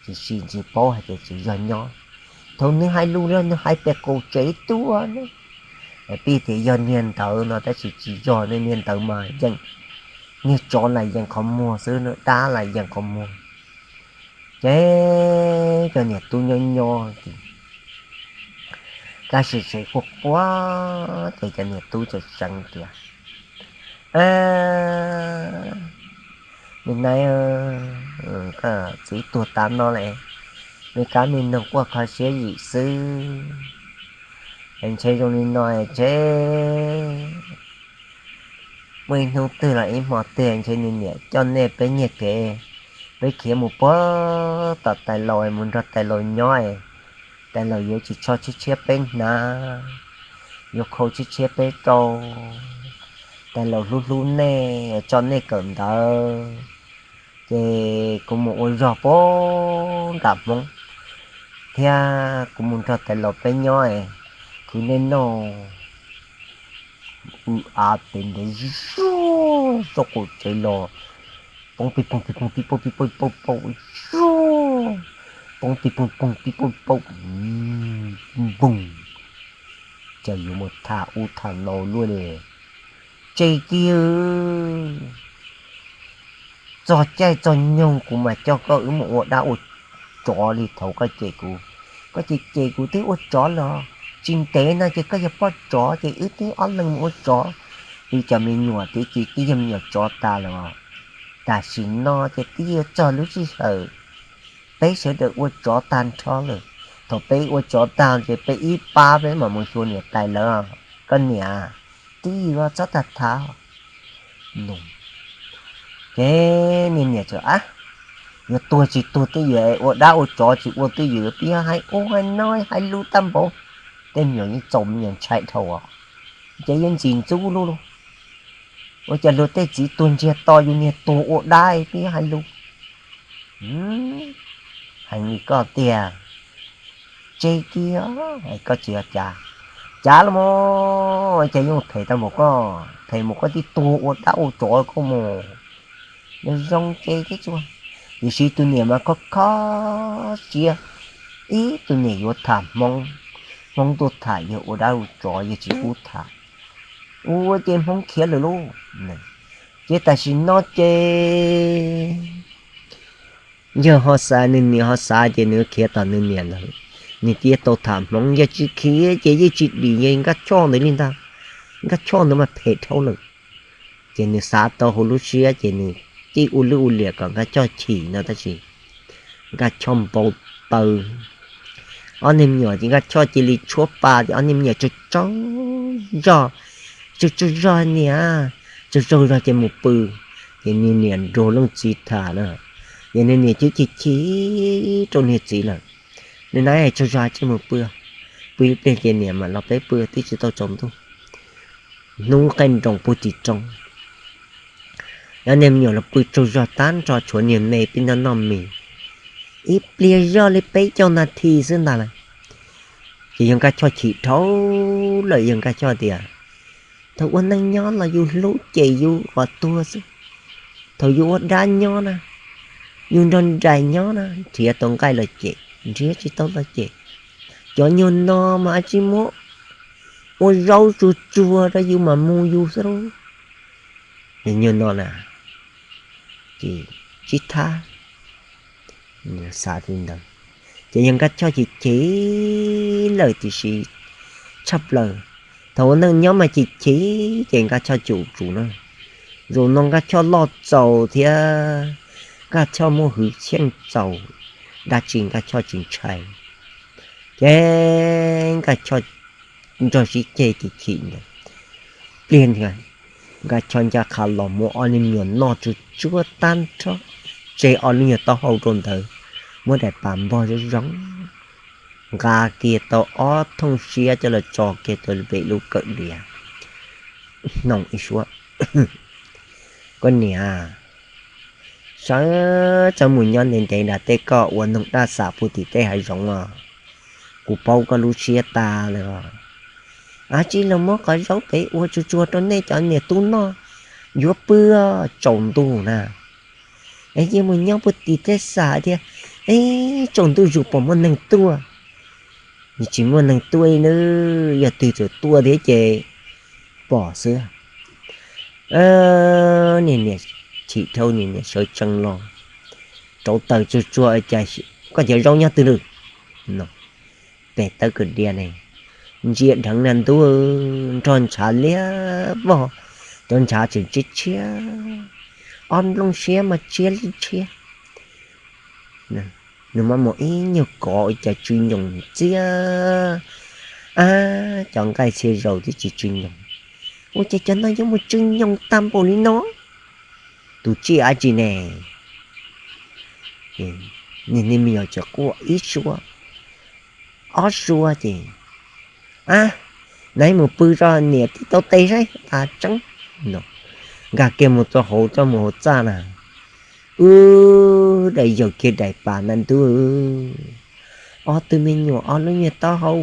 Tiam sis tsis paub hais tias tsis yog nyob, thaum nws hais lus los nws hais pem qaum tsev tuaj ne. Peb tias yog niag ntawd no tab sis tsis yog, niag ntawd mas yeej, niag tsov lam yees qhov muag xwb, niag dab lam yees qhov muag. Ces cov niam tub nyob nyob ces kaj siab sev quaj quaj ces cov niam tub txawm seev tias, me nai, koj txiv tuag tas no lawm, me kab me noog quaj kho siab zim xwb, es ntshe zoo li no ntshe muaj ib hnub twg los ib hmo twg ntshe nws niam coj nej peb nyiag kev, peb khiav mus puag tom tais laus mus nrog tais laus nyob, tais laus yuav tsis tso tshiab tshiab peb hnav, yuav khau tshiab tshiab peb rau, tais laus hlub hlub nej, tso nej kawm ntawv, ces kuv mus ua zog puag nram Hmoob thiab kuv mus nrog tais laus peb nyob, khwv nej noj. Av pem ntev zuj zus, txoj qaum tsev los poob pij poog pij poog pij poog pij poog pij poog, poob pij poog poog pij poog pij poog, npoog, cas yuav mus tham ub tham no luaj li. Tseg kiag, txog caij txog nyoog kuv mam coj koj wb mus ua dab ua tsov li thaum koj cem kuv. Koj cem cem kuv twb ua tsov los, tsis ntev no ces koj yog poj tsov ces wb twb ob leeg mus ua tsov. Wb cov me nyuam twb ces twb yog me nyuam tsov tas lawm. Tam sim no ces twb yuav txog lub sij hawm peb sawv daws ua tsov tag nrho lawm. Thaum peb ua tsov tag ces peb ib pab peb mam mus xyuas niam tais lawv. Koj niam, twb yuav txhob tag thav no. Ces niag niam txawm, ab, yuav tuag tsis tuag twj ywm, ua dab ua tsov tsis ua twj ywm, peb hais ub hais no hais lus tag npaum, tej me nyuam yeej txaus me nyuam ntshai dhau os. Ces yuav ntxim ntxub lub lug, ua cas luag tej txiv tuag ntsiag to yus niag tuag ua dab peb hais lus. Heev li koj tiag. Tseg kiag, koj tsis yog cav, cav los mas cas yeej phem tau npaum koj, phem mus koj tib tug ua dab ua tsov koj mus. Nws zoo ces tib txuas, tiam sis tus niam mas kho kho siab, ib tug niam yuav tham Hmoob, Hmoob tuaj tham yawg ua dab ua tsov yawg tsis pub tham, ua ces Hmoob khiav lawm lauj. Ces tam sim no ces yawg ho xav, nws niam ho xav ces nws khiav tom nws niam lawm. Nws cia tau tham Hmoob, yog tsis khiav ces yeej tsis dim yawg Nkaj Choj ntawd li ntag. Nkaj Choj ntawd mas phem dhau lawm. Ces nws xav tau hauv lub siab ces nws cia ua lwj ua liam kom Nkaj Choj chim no tab sis Nkaj Choj npau taws. Ob niag me nyuam ces Nkaj Choj cia li tshuab pa ces ob niag me nyuam tsaug tsaug zog, tsaug tsaug zog niam, tsaug tsaug zog ces mus pw. Ces nws niam nrog leej txiv tham na, ces nws niam chim chim chim rau niag txiv lawm. Nws na, tsaug zog ces mus pw, pw ib pliag ces niam mam los peb pw twb tsis tau tsaus ntuj. Hnub qaij nroos puag tim roob, ob niag me nyuam los pw tsaug zog tag nrho tshuav niag me pib noj noj mis. Ib pliag zoj li peb caug nas this xwb ntag lawm, ces yawg Nkaj Choj chim dhau lawm. Yawg Nkaj Choj tias, thaum ua neej nyob los yus hlub ces yus qhov tuag xwb. Thaum yus ua dab nyob na, yus nrog nraim nyob na, nrhiav tau nqaij los cem, nrhiav tsis tau los cem. Cov nyuag no mas tsis muab ua zaub tsuag tsuag rau yus mas mus yus xwb lauj. Nyuag no na, ces tsis thab, xav li ntawd. Ces yawg Nkaj Choj chim chim lawm tiam sis tshaj plaws, thaum ua neej nyob mas chim chim ces Nkaj Choj cum tsum na. Zaum no Nkaj Choj loj txaus thiab Nkaj Choj muaj hwj chim txaus, dab tsi Nkaj Choj tsis ntshai. Ces Nkaj Choj nrog sib ceg chim chim ntawd, pliag ntawd Nkaj Choj ncaj qha los muab ob niag me nyuam noj tsuag tsuag tag nrho, tseg ob lub nyuag taub hau rau ntawd, muab daim pam npog zoo zoo, nqa kiag tau ob thooj siab coj los tso kiag rau pem lub kawm diav, hnoos ib suab, koj niam, sawv tsees mus nyob ntev ntev nram tej, koj ua noog daj xam puag tim tej hav zoov os. Kuv paub koj lub siab tas lawm os. Ab, tsis los muab qhov zaub pem ua tsuag tsuag rau nej cov niam tub noj, yuav pw tsaus ntuj na. Es yeej mus nyob puag tim tej xam tias, eb, tsaus ntuj zus puas muaj neeg tuaj? Nws tsis muaj neeg tuaj li na, yog twg txawm tuaj thiab ces pom xwb. Niag niam chim dhau, niag niam sawv tsees los rauv taws tsuag tsuag, cas koj cov zaub nyob twg lawm no? Pem tawb kawm diav ne, ntsia dheev na ntuj, nrog ntshav liab vog, cov ntshav tseem tshiab tshiab, ob nplooj siab mas tshiab li tshiab. Nws mas mus ib nyuag kov ua cas tsw nyoos ntxiag. Ab, cov nqaij txhia zaus twb tsis tsw nyoos, ua cas cov no yuav mus tsw nyoos tag npaum li no? Tus tsiaj dab tsi ne? Niag niag me nyuam tseem quaj ib suab ob suab ces, ab, nais mus pw tso niam tib tau tes saib tas tseeb no. Nkag kiag mus rau hauv, txoj mus hauv txaj na, wb daim yaws kiag daim pam na ntuj, ob tug me nyuam ob lub nyuag taub hau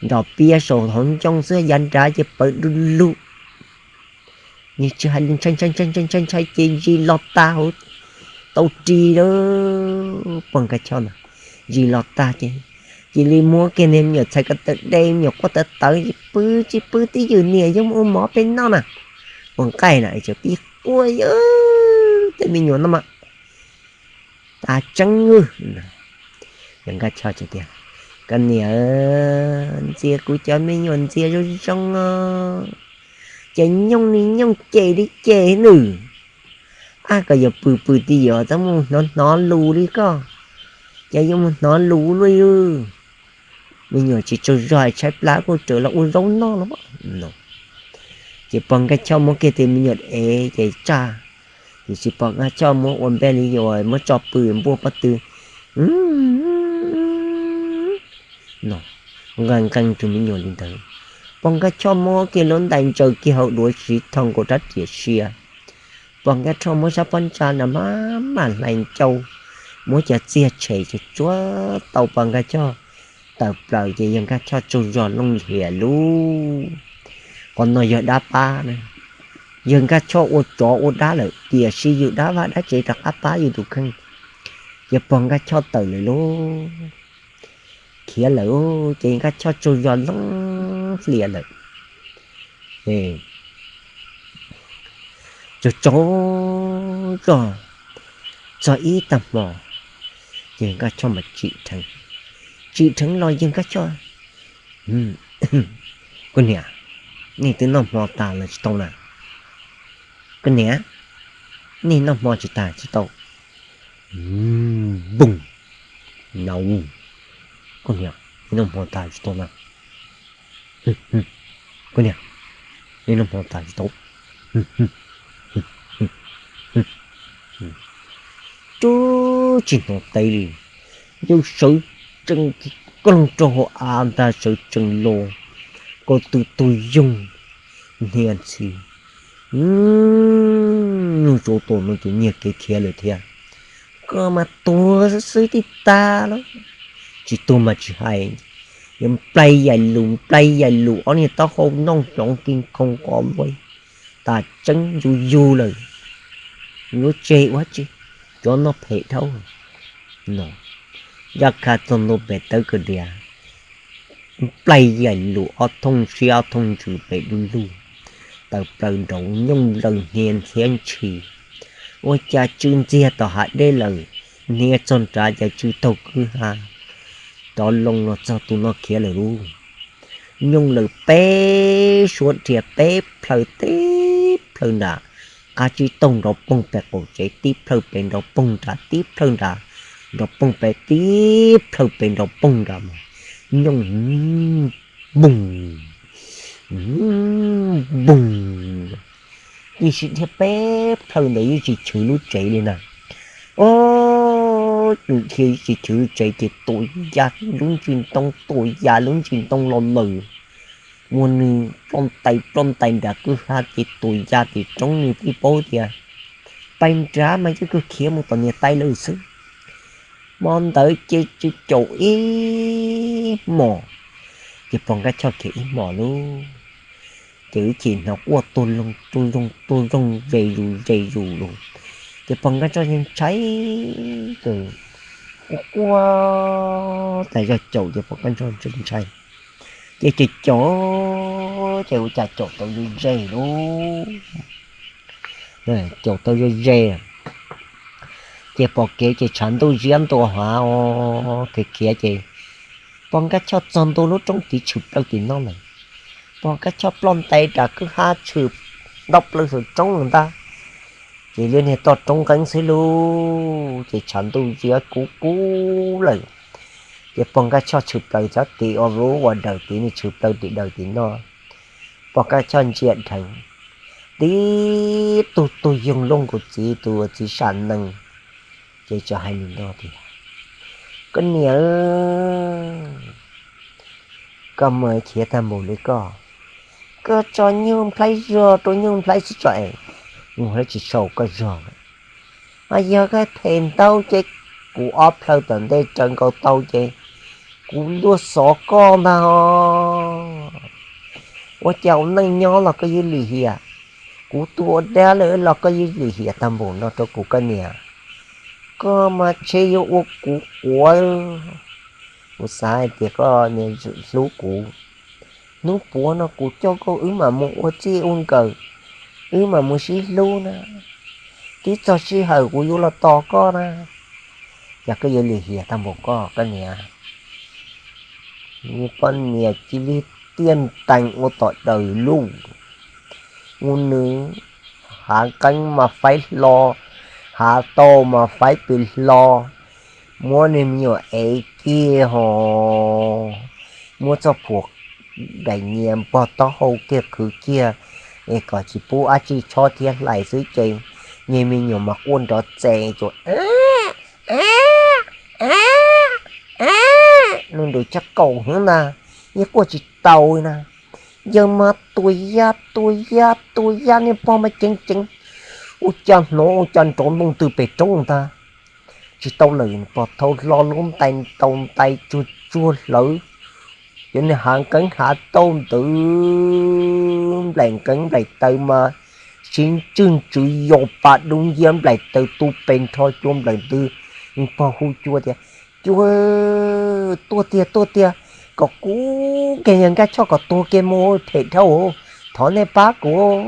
nrog piab saum hauv ncoo xwb, yav nrad ces pawv du lug. Nws tsis hais li, ntshai ntshai ntshai ntshai ntshai ces ntsis los tag hauv tau ris lawm. Pog Nkaj Choj ntawd ntsis los tag ces cia li muab kiag niag me nyuam txhais ko taw de, me nyuam quaj tawv tawv, pw tsis pw twj ywm, niam yuav mus ua mov peb noj na. Ua nqaij na, tseem pib quaj, tej me nyuam no mas tas tseeb. Yawg Nkaj Choj tias, koj niam, ntxias kuv cov me nyuam ntxias zoo zoo os, ces nyooj ni nyooj ces li ces nws, ab, koj yuav pw pw twj ywm, txhob mus hnov hnov lus li koj, ces yuav mus hnov lus luaj li. Me nyuam tsis tsaug zog, tshaib plab kuj raws los ua zaub noj los no. Ces pog Nkaj Choj muab kiag tus me nyuam ev ces tsaj, tiam sis pog Nkaj Choj muab ua npej li yuav muab tso pw npuaj pob tw no, nqee nqee tus me nyuam li ntawd. Pog Nkaj Choj muab kiag lub ntais ntsaws kiag hauv duav siv thoo nkaus rab riam sia. Pog Nkaj Choj muab sab pob ntsa na maj mam hlais ncau, muab cov txiag tshem tsuag tsuag tau pog Nkaj Choj tawm plaws ces yawg Nkaj Choj tsaug zog looj hlias lug. Qhov no yog dab pab na, yawg Nkaj Choj ua tsov ua dab lawm tiam sis yus dab vaj dab tsev rov qab pab yus tus kheej, ces pog Nkaj Choj tawm lawm lauj. Khiav lawm ces Nkaj Choj tsaug zog looj hlias lawm. Tsaug tsaug zog txog ib tag hmo, ces Nkaj Choj mas tsim dheev, tsim dheev los yawg Nkaj Choj, koj niam, nej twb noj hmo tas los tsis tau na? Koj niam, nej noj hmo tsis tas tsis tau? Npoo, na, koj niam, nej noj hmo tas tsis tau na? Koj niam, nej noj hmo tas tsis tau? Tub tsis hnov teb li, yawg sawv tsees, koj loog rau hauv av ntag sawv tsees los, ko tw tug yoog hnia ntxhi, nyuj tsuav tus no ces nyiag kev khiav lawm thiab. Koj mas tuag xwb xwb tib tag lawm, tsis tuag mas tsis hais, yuav nplai yaim lus nplai yaim lus ob niag taub hau noj hloov ki khoo qo luaj, tas tseeb yus yug lawm, yuav tseg ua dab tsi, cov noj phem dhau no. Yaj Kha txog ntua pem tawb kawg diav, nplai yaim lus ob thooj siab ob thooj ntsws pem dub lug, tawm plaws nraud nyooj laws hnia ntxhiab ntshis, ua cas tsw ntxiag tom hav dej lawm, hnia txog nrad cas tsw taug kwj ha, rov loo los txog tus no khiav lawm lauj. Nyooj lawm peb suab dhia peb plhaw tib plhaw nram qab tsib taug nrov poog pem qaum tsev, tib plhaw pem nrov poog nrad, tib plhaw nrad nrov poog pem, tib plhaw pem nrov poog nrad mas nyooj npoog npoog, yeej sib dhia peb plhaw ntawd yeej tsis chwv lub tsev li na. Ob, dhia tsis chwv lub tsev ces tua ya lub ntsis ntoo, tua ya lub ntsis ntoo los lawm. Muab nws ploj ntais ploj ntais nram kwj ha ces tua ya tim roob, nws twb paub tias pais nrad mas yeej kawg khiav mus tom niam tais lawm xwb. Hmo ntawd ces tsw caum ib hmos, ces pog Nkaj Choj khiav ib hmos lauj, ces wb chim hnov quaj tuag loog tuag loog tuag loog ze zus ze zus lauj. Ces pog Nkaj Choj ntshai, quaj quaj tas zog caum ces pog Nkaj Choj ntshai, ces caum caum ces ua cas caum tau ze ze lauj, caum tau ze ze. Ces pom kev ces tshav ntuj ziab ntua hav, khiav khiav ces pog Nkaj Choj txog ntua lub roob tid tshwm plaws tim no lawm. Pog Nkaj Choj ploj ntais nram kwj ha tshwm nto plaws saum roob lawm ntag. Ces liab niag toj roob nqeeb xwb lauj, ces tshav ntuj ziab kub kub lawm. Ces pog Nkaj Choj tshwm plaws txog tid ua lub ua daws tid, nws tshwm plaws tim daws tim no. Pog Nkaj Choj ntsia dheev, tib tug tug yoog looj nkaus txiv, tus txiv sam nees, ces txawm hais li no tias, koj niam, koj mus khiav tag npaum li koj, koj tso nyuj nplhaib zog rau nyuj nplhaib xwb tso es, mus hlab tsis sau koj zog. Mas yog koj phem ntau ces kuv ob plhaw tom ntej raws nkaus tau ces kuv luag xov koj ntag. Ua cas ua neej nyob los koj yuav lim hiam, kuv tuag ua dab lawm los koj yuav lim hiam tag npaum no rau kuv koj niam. Koj mas ntshe yuav ua kuv quav. Kuv xav hais tias koj niam hlub kuv, hnub puav no kuv coj koj wb mam mus ua txij ua nkawm, wb mam mus sib hlub na, tib txog sij hawm kuv yuav los tos koj na. Yog koj yuav lim hiam tag npaum koj koj niam, poj niam cia li tiaj ntees ua tom daws luj, ua nws hav qeeb mas faib hlo, hav tau mas faib pes hlo, muab niag me nyuam ev kiag ho muab txoj phuam daim nyias npog taub hau kiag khwv kiag es kom tsis pub dab tsi chob thiab hlais xwb ces niag me nyuam mas quaj nrov txees tsuas nws nrus caj kaum hwv ntag, yeej quaj tsis taus na. Yawg mas tua ya tua ya tua ya niag pog mas ceev ceev, ua cas hnov ua cas nrov ntoog twg pem roob ntag. tsis tau lawm, pog thau hlo lub ntais ntaus ntais tsuag tsuag hlawv, cov niag hav nkeeb hav tauj ntawd, nplaim nkeeb nplaim taw mas siv ntswj ntsws yos pas dub nciab, nplaim taws tu pes nrho cua nplawm ntws, pog hu cua tias, Cua, tuaj tiag tuaj tiag, kom kuv kiag yawg Nkaj Choj kom tuag kiag mus, phem dhau, thov nej pab kuv.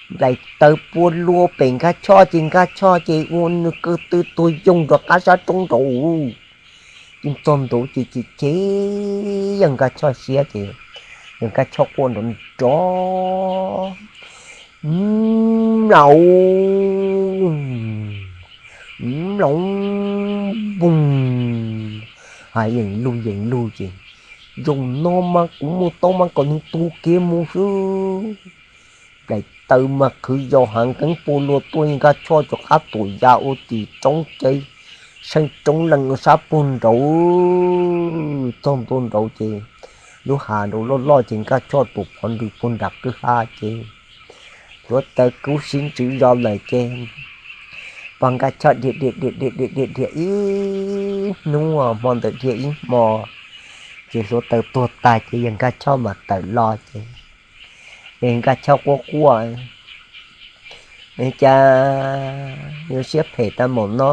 Nplaim taws pua lua pem Nkaj Choj ces Nkaj Choj ces ua nws kaw tw tuag yoog rov qab sab roob nraud. Ces txog nraud ces ces ces yawg Nkaj Choj siab ces yawg Nkaj Choj quaj nrov nrov, mlaus, mlaus, npoog, hais yees lug yees lug ces, Zaum no mas kuv mus tau mas kom nws tuag kiag mus xwb. Nplaim taws mas qhwv yos hav nkeeb pua lua tuaj, Nkaj Choj rov qab tuam ya ua tim roob ces seej roob lees ua sab puag nraud. Txog ntua nraud ces lub hav nraud loj loj ces Nkaj Choj tuam phov ntws puag nram kwj ha ces hluav taws kub sib ntswv zos lawm ces pog Nkaj Choj dhia dhia dhia dhia dhia dhia ib hnub, hmo ntawd dhia ib hmo ces hluav taws tuag tag ces yawg Nkaj Choj mam tawm los ces yawg Nkaj Choj quaj quaj, Cas yuav siab phem tag npaum no.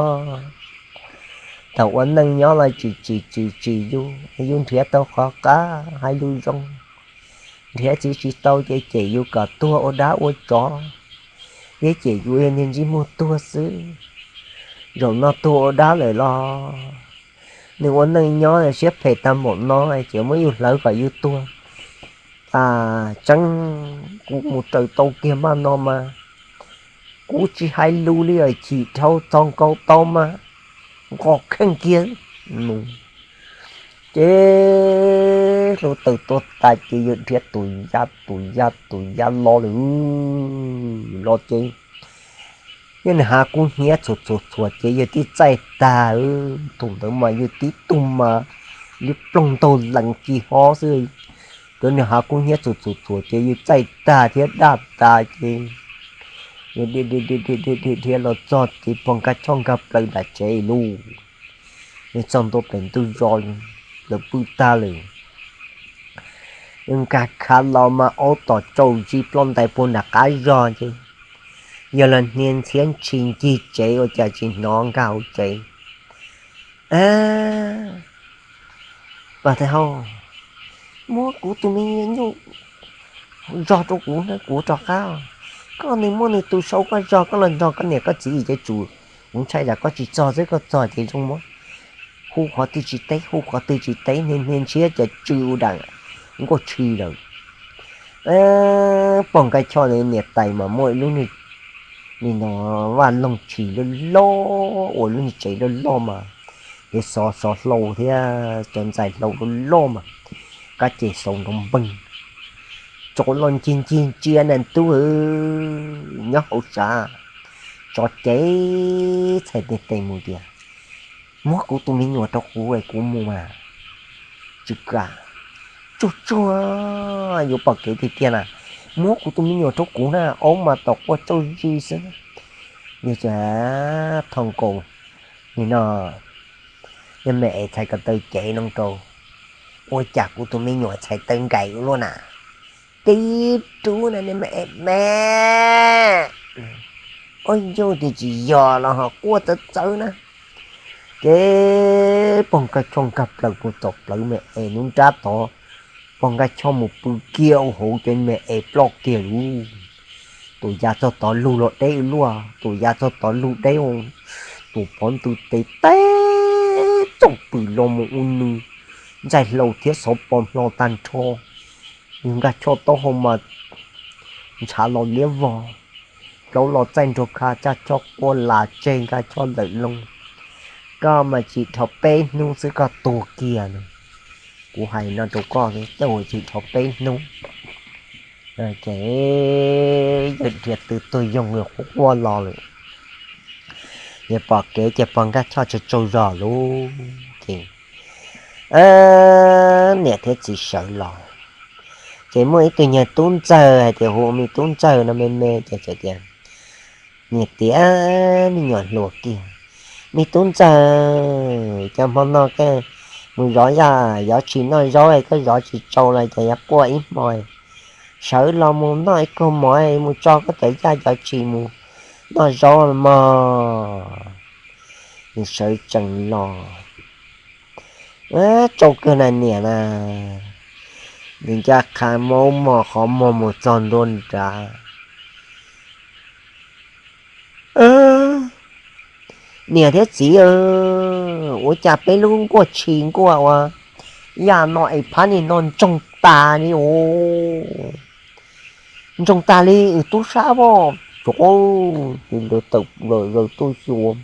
Thaum ua neej nyob los tsis tsim tsis tsim yus, yus nrhiav tau qhov qab hais lus zoo, nrhiav tsis tsis tau ces cem yus kom tuag ua dab ua tsov, thiab cem yus yog niag ntsej muag tuag xwb. Zaum no tuag ua dab lawm los nws ua neej nyob siab phem tag npaum no ces muab yus hlawv kom yus tuag. Tseeb, kuv mus raws tau kiag maj no mas kuv tsis hais lus li, chim dhau txog nkaus tau mas nqos kheej kiag. Ces hluav taws tuag tas ces yawg dhia tus ya tus ya tus ya los lawm, los ces yog nws hav kub hnyiab txhuam txhuam txhuam ces yawg tib txaij tag. Thaum ntawd mas yawg tib tug mas li ploog ntaug lees ci hob xwb. Cov nws hav kub hnyiab txhuam txhuam txhuam ces yawg txaij tag thiab daj tas ces yawg dhia dhia dhia dhia dhia dhia los txog ces pog Nkaj Choj nkag plaws nram tsev lug. Nws txog ntua pem ntug zos, lawv pw tag lawm. Nkag khav los mas aub tom tsaus ntsis ploj ntais puag nram qab zog ces yawg los hnia ntxhiab ntshis ncig tsev ua cas tsis hnov nkag hauv tsev. Pog Thaj Hauj, muab kuv tus me nyuam zog rau kuv na, kuv rov qab. Koj nws muaj nws tus sau koj zog, koj los nrog koj niam koj txiv ces tsum, kuv ntshai tsam koj tsis txog xwb, koj txog ces zoo muab hu qhov twg tsis teb, hu qhov twg tsis teb, hnia ntshiab ces tsw ua dam nkuaj tshis lawm. Pog Nkaj Choj niam tais mas muaj ib lub niag vaj loog tshis loj loj uas lub niag tsev loj loj mas, ces xov xov hlau thiab cov ntxaij hlau loj loj mas, kab ces xauv nrov npeeg, tsov los ncig ncig ntsia na tub, nyob hauv sav, tsov ces txhais tes tes mus tias, muab kuv tus me nyuam rau kuv es kuv mus mas. Tsis kam, tsuag tsuag, yuav pom kev tiag tiag na, muab kuv tus me nyuam rau kuv na, aub mas tom quaj tsaug zis xwb. Yog cas thov nkaus nim no, yog me es txhais ko taw cev no rau, ua cas kuv tus me nyuam txhais taw nkaim ua luaj na, tib rub na me es me. Ua yog tias tsis yog los ho quaj txawv txawv na. Ces pog Nkaj Choj nkag plaws mus tom plawv me es nruab nrab tod, pog Nkaj Choj mus pw kiag ua hauv ces me es ploj kiag lawm. Tus ya txog tod lug los deb ua luaj, tus ya txog tod lug deb, tus pov ntws tes teb txoom pwm los mus ua nws ntxaij hlau thiab xov pos hlo tag nrho. Yawg Nkaj Choj taub hau mas ntshav los liab vog, plaub los txaij nrog kha, Nkaj Choj quaj las tseg, Nkaj Choj lawm loo, koj mas tsis dhau peb hnub xwb koj tuag kiag no. Kuv hais no rau koj, coj ua tsis dhau peb hnub ces yawg dhia tw tuag yoog quaj quaj los lawm. Yawg pom kev ces pog Nkaj Choj tsaug tsaug zog lawm ces niam thiab txiv sawv los, ces muaj ib tug niag tub ntxawg hais tias, hu me tub ntxawg no me me ces txawm tias, niam tias, me nyuam hluas kiag, Me tub ntxawg, cas hmo no koj mus zov yaj zov tshis noj zaub, koj zov tsis tsau los cas yuav quaj ib hmo. Sawv los mus noj ib kag mov mus tso koj cov yaj cov tshis mus noj zaub los mog. Nws sawv tsees los, tsau kawg na niam na. Nws ncaj qha maub mog qhov muag mus txog ntua nrad. Niam thiab txiv, ua cas peb lub nkuaj tshis nkuaj ua yaj no es phab niag no ntsoog tas li os. Ntsoog tas li, tub sab poj tsov, ces lawv tawm plaws zaws tuaj xyuas.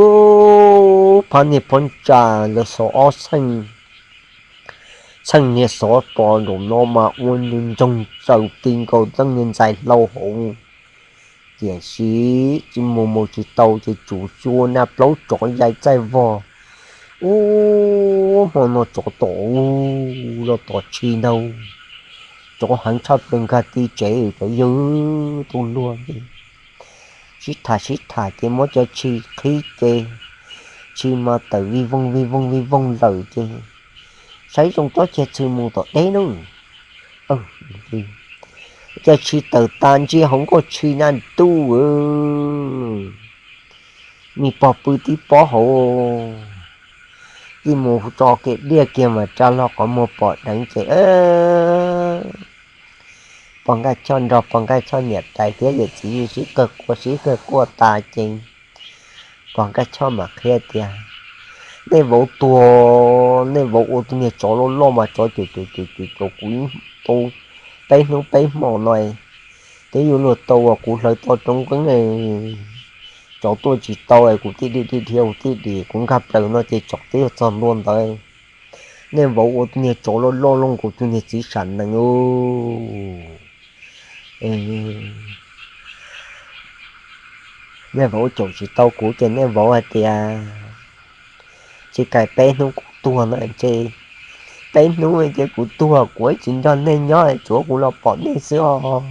Ub, phab niag phab ntsa lawv xov ob txheej, txheej niag xov tos nraum no mas ua nws ntsoog tsaws ti nkaus txeej niag ntxhais hlau hauv. Tiam sis tsis mus mus tsis tau ces tsum xyuas na plaub tsov yai txaij vog. Ub, hmo no tsov tom, los tom tshis ntau, tsov heev tshaj plaws nkag ti tsev cov yawg tub luag. Sib tham sib tham ces muab cov tshis qhib ces tshis mas tawm vij voog vij voog vij voog lawm ces saib zoo tsob ceg txhw mus tom deb lawm. Cov tshis tawm tas ntsia hauv nkuaj tshis na, ntuj, me pog pw tib pob hauv, yeej mus tso kev diaj kiag mas tsa hlo qhov muag pom deev ces pog Nkaj Choj nrog pog Nkaj Choj niam tais thiab yawm txiv sib qawg quaj sib qawg quaj tas ces pog Nkaj Choj mam qhia tias, nej vauv tuag, nej vauv ua tus niag tsov loj loj mas tsov caum caum caum caum kuv tau peb hnub peb hmo no, twb yuav luag tau uas kuv hlawv tau roob nqeeb, tsov tuaj tsis tau es kuv tij di di dhia kuv tij di kuv nkag plaws no ces tsov twb yuav txog ntua ntawd. Nej vauv ua tus niag tsov loj loj looj kuv tus niag txiv sam nees. Nej vauv caum tsis tau kuv ces nej vauv hais tias, tsis kaim peb hnub kuv tuag no ces, peb hnub ces kuv tuag kuv tsis nrog nej nyob, tsuav kuv los pom nej xwb os.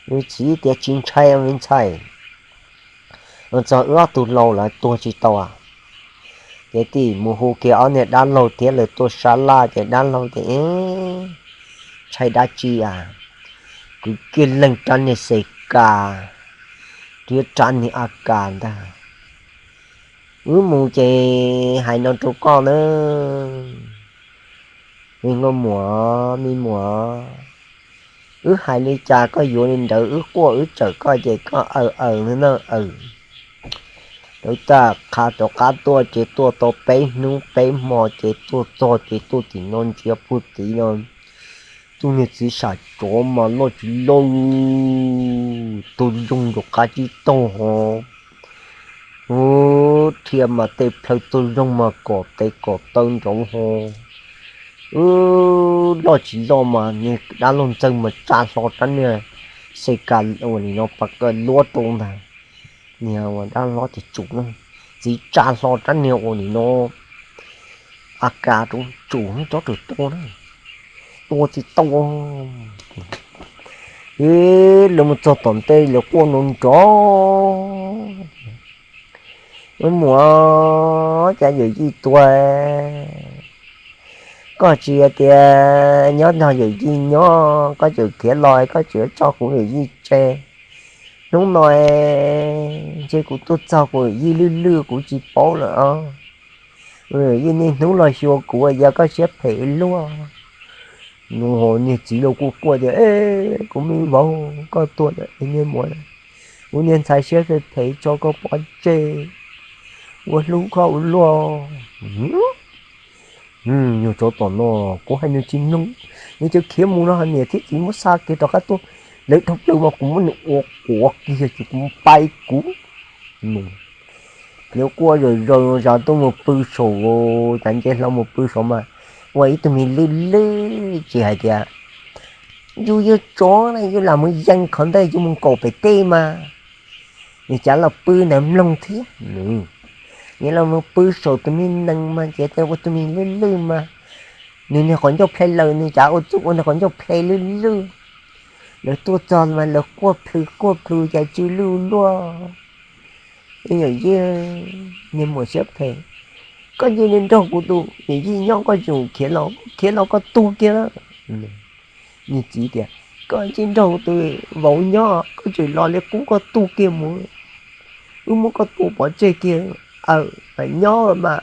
Nws txiv tias tsis ntshai me ntxhais, txog wb ob tug laus lawm tuag tsis tau. Ces tim mus hu kiag ob niag dab laug thiab lawv tuaj sab laj ces dab laug tias, ntshai dab tsi a, kwv kiag leej rab niag xes kas thiab rab niag a kas ntag. Wb mus ces hais no rau koj na, me nkauj muam me muam, wb hais li cas koj yuav li ntawd, wb quaj wb tsawm koj ces koj aws aws na aws. Lawv txawm qha rov qab tuaj ces tuaj tau peb hnub peb hmo ces tuaj txog ces tuaj tim no ntsia puag tid no, tus niag txiv sam tsov mas loj tsis loj, taug zoo nraum qab tsib taug ho, dhia mas tej plhaw taug zoo mas kom tes kom taw nraud ho. Wb loj tsis loj mas niag dab laug ntxawg mas tsa hlo rab niag xes kas uas nim no pas kawg luab rau ntag. Niag dab laug ces tsum, txiv tsa hlo rab niag uas nim no a kas rau, tsum tsob rau tua na, tua tsis tau. Lawv mus txog tom ntej lawv quaj nrov nrov, me muam, cas yawm yij tuag, koj tsis hais tias nyob nrog yawm yij nyob, koj tseem khiav los koj tseem tso kuv yawm yij tseg. Hnub no ntshe kuv tuaj txog kuv yawm yij lwj lwj kuv tsis paub lawm os. Kuv yawm yij niaj hnub los xyuas kuv, yog koj siab phem luaj. Nws ho niag txiv los kuj quaj tias, kuv me vauv, koj tuag lawm niag muam, kuv niag ntxhais siab phem phem tso koj pov tseg, ua hlub koj ua luaj. Nyuag tsov tom no, kuv hais nws tsis mloog, nws tseem khiav mus no, niam thiab txiv muab xa kiag rov qab tuaj, lawv dhau plaws mas kuv muab nws ua quav kiag ces kuv pai kuv. Lawv quaj zom zaws zos tuaj mus pw saum, cas nce hlo mus pw saum mas ua ib tug me lwj lwj tsis hais tias yus yog tsov na, yus lam mus yees qhov ntawd yus mus nkaum pem tej mas nws cav los pw ntawd mloog thiab. Nws los mus pw saum tus me nees mas ces ua tus me lwj lwj mas nws niag qhov ncauj ple lawm, nws cav ua txuj ua nws qhov ncauj ple lwj lwj. Lawv tuaj txog mas lawv quaj plhws quaj plhws cas tsw lwj luaj. Yawm yij, niag muam siab phem, koj cia li nrog kuv tus yawm yij nyob, koj tsis khiav los, khiav los koj tuag kiag lawm. Niag txiv tias, koj cia li nrog kuv tus vauv nyob, koj tseem los li qub koj tuag kiag mus, wb muab koj tua pov tseg kiag. Aw, nyob mas.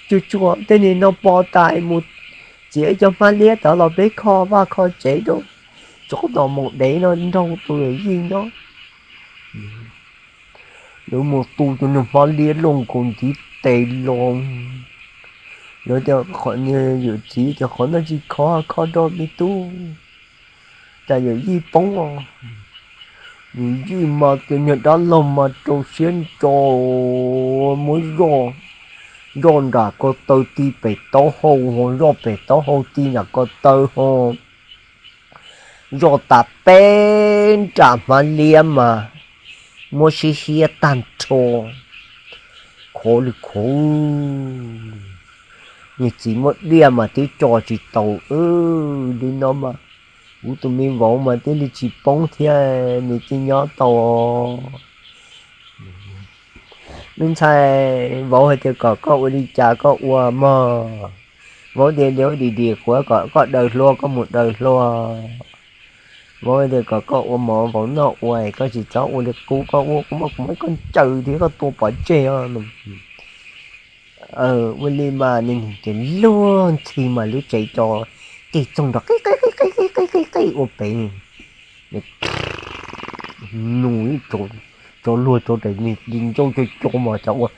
Tsuag tsuag tej niag no pov tas mus txiav cov hmab liab tod los peb kho vaj kho tsev rau, tsov tom mus dev no nrog tus yawm yij nyob. Lawv mus tu tus niag hmab liab loj nkaus ntiv tes los. Lawv tias, yawm txiv tias, qhov no tsis khov, khov rau me tub, cas yawm yij poob os. Yawm yij mas tus niag dab laug mas rau siab ntso, muab zoj, zoj nram ko taw ti pem taub hau ho, zoj pem taub hau ti nram ko taw ho, zoj tas peb nram hmab liab mas muab sib hiab tag nrho, khov li khov. Niag txiv muab diaj mas twb tso tsis tau. Li no mas kuv tus me vauv mas thiaj li tsis poob thiab, nws thiaj nyob tau. Me ntxhais, vauv hais tias kom koj ua li cas koj ua mog. Vauv tias li dim dim qhuav kom koj daws hlua koj mus daws hlua. Vauv tias kom koj ua mov vauv noj ua, koj tsis txhob ua li qub, koj ua kuv muab kuv muab koj ncaws thiab koj tua pov tseg os. Ua li mas nws ces luag ntxhi mas lub tsev tso, tig txoog nrov qij qij qij qij qij qij qij ua pem. Nws tso luag tso daim ncauj co co mas cas ua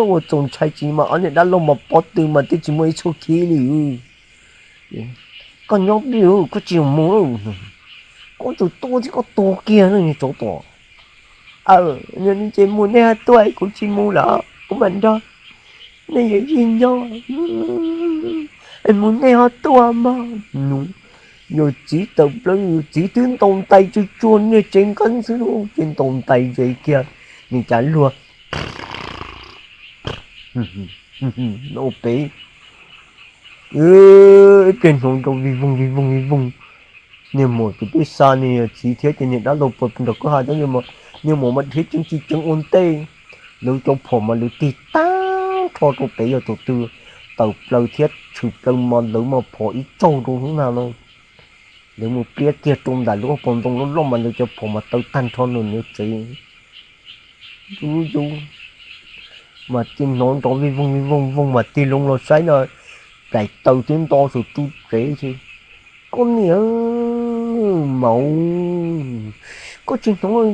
ua txaus ntshai tsis mas ob niag dab laug mas pob tw mas twb tsis muaj ib txhub khib li. Koj nyob twj ywm, koj tsis mus, koj tseem tuaj thiab koj tuag kiag no niag tsov tom. Aw, yog li ces mus nej ho tuaj, kuv tsis mus lawm, kuv mam nrog nej yawm yij nyob. Mus nej ho tuaj mog. Yawm txiv tawm plaws, yawm txiv twb ntaus ntais tsuag tsuag niag tsev nqeeb xwb, ces ntaus ntais ze kiag, nws cas luag no pem. Ib pliag hnov nrov vij voog vij voog vij voog. Niag muam tus twb xa niag yawm txiv thiab ces niag dab laug puag nram kwj ha, niag muam mas dhia ceev tsis ceev ua ntej. Lawv cov phom mas lawv tig tag nrho rau pem, yog tus twg tawm plaws thiab tshwm plaws mas lawv mas phom ib tsaug rau hnub nag no. Lawv mus pliab kiag rau ntawm lub pob ntoo loj loj mas lawv cov phom mas taw tag nrho nws nws tsev. Yub yub, mas tig hnov nrov vij voog vij voog voog mas tig loo los saib no, daim taw twb nto saum ru tsev xwb. Koj niam, maum, koj tsis hnov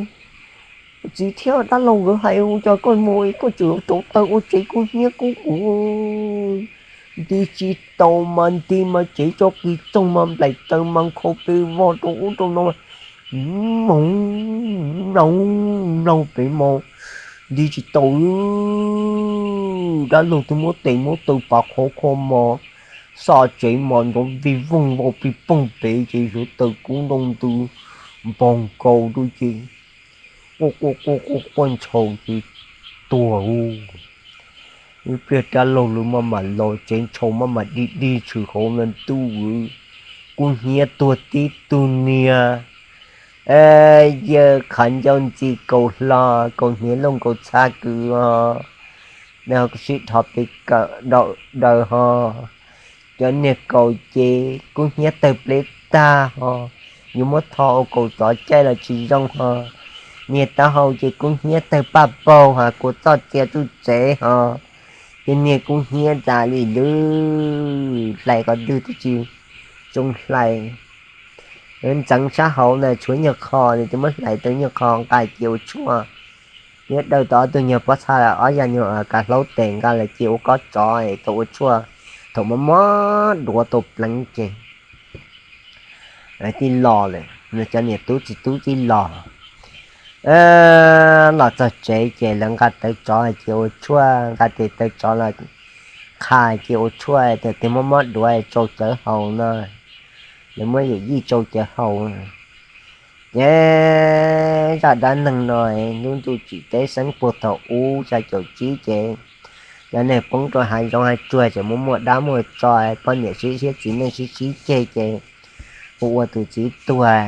txiv thiab dab laug nkawd hais ua cas koj mus koj tseem rauv taws ua tsev kub hnyiab kub kua. Nti tsis tau mas nti mas tsev tso qis txoog mas nplaim taws mas nkhaus pes vog rau ub rau no, mloog mloog mloog pem mas nti tsis tau. Dab laug twb muab tes muab taw pav qhov kho mos, xaj tsev mas nrov vij voog vau pig poog pem ces suav taws kub ntoo ntws npog nkaus rau ces quaj quaj quaj quaj quaj ntshaus ces tuag ub. Ib pliag dab laug lawv maj mam los tsev ntshaus maj mam dig dig tshwm hauv no ntuj, kub hnyiab tuag tib tug niag. Yawg qhov ncauj ntxi kaus hlo, kaus hniav looj kaus txha kws os, sib dhos pes kawm daws ho. Cov niag kaus ces kub hnyiab tawg pleb tag ho, yuav muab tho ua kaus tsov caij los tsis zoo ho. Niag taub hau ces kub hnyiab tawg paj paug ho, kua txoj txia tsuj tsev ho. Ces niag kub hnyiab tas li lawm, hlais qhov twg twb tsis zoo hlais. Ntxeev sab hauv na tshuav nyuag qho, nws twb muab hlais tau nyuag qho nqa cia ua tshuaj. Thiab daws tau ob tug nyuag pob txha ob yam nyuag kav hlaub tes nqa los cia ua kob tsov tau ua tshuaj, thaum mob mob duav tau pleev ces tij los lawm, nws cov niam tub txiv tub tij los los txog tsev ces lawv nqa tawv tsov cia ua tshuaj, nqa tes tawv tsov los qha cia ua tshuaj, tias tes mob mob duav tsau cawv haus no, lawv muab yawm yij tsau cawv haus. Ces zaj dab neeg no lub ntuj tsim teb xeeb puag thaum ub xya caum tsib ces cov neeg poob rau hav zoov hav tsuag ces muaj muaj dab muaj tsov, poj niam sib sib txiv neej sib sib ceg ces hu ua tus txiv tuag.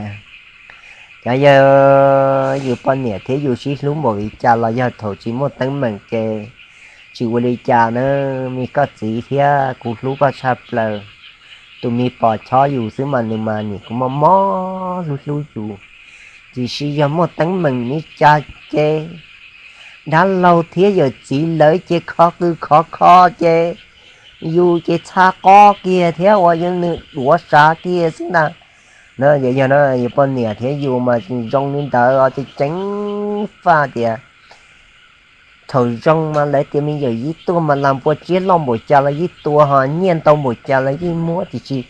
Cov yawg, yus poj niam thiab yus sib hlub npaum li cas los yog thaum tsis muaj teeb meem ces tsis ua li cas na. Me koj txiv thiab kuv hlub koj tshaj plaws. Tus me pom chob yus xwb mas nws mas nim kuv mob mob hlub hlub yus. Tiam sis yog muaj teeb meem li cas ces dab laug thiab yawm txiv lawv ces khov qw khov kho ces yus ces txha qob kiag thiab ua yus nws duav sav kiag xwb ntag. No yog, yog no yus poj niam thiab yus mas zoo li ntawd os, ces ceev faj tias thaum zoo mas lawv tias me yawm yij tuag mas las npua tsiab loj npaum cas los yeej tua, ho nyiaj ntau npaum cas los yeej muab, tiam sis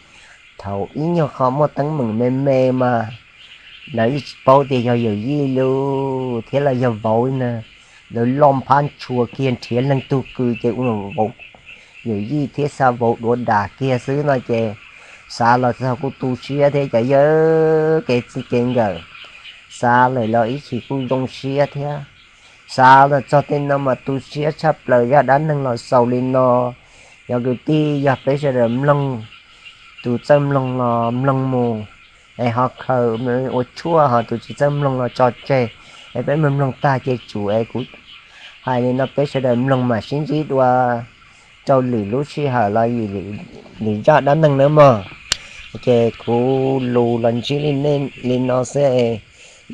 thaum ib nyuag qho muaj teeb meem me me mas lawv yeej tsis paub tias yog yawm yij lawm thiab los yog vauv na. Lawv loj nphab ntshua kiag nrhiav leej twg kws ces ua vauv, yawm yij thiab xa vauv duav das kiag xwb no ces xav los txog kuj tu siab thiab cov yawg, kev txij kev nkawm. Xav lawm los ib chim kuj zoo siab thiab. Xav los txog tej no mas tu siab tshaj plaws, zaj dab neeg los xaus li no. Yog kwv tij, yog peb sawv daws mloog, tus txawj mloog los mloog mus, es ho khaws ua tshuaj, ho tus tsis txawj mloog los tso tseg. Es peb mloog mloog tag ces tsum es kuv hais li no, peb sawv daws mloog mam sib ntsib dua rau lwm lub sij hawm los yim lwm zaj dab neeg nawb mog. Ces kuv lus los ntsib li no xwb,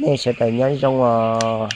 nej sawv daws nyob zoo os.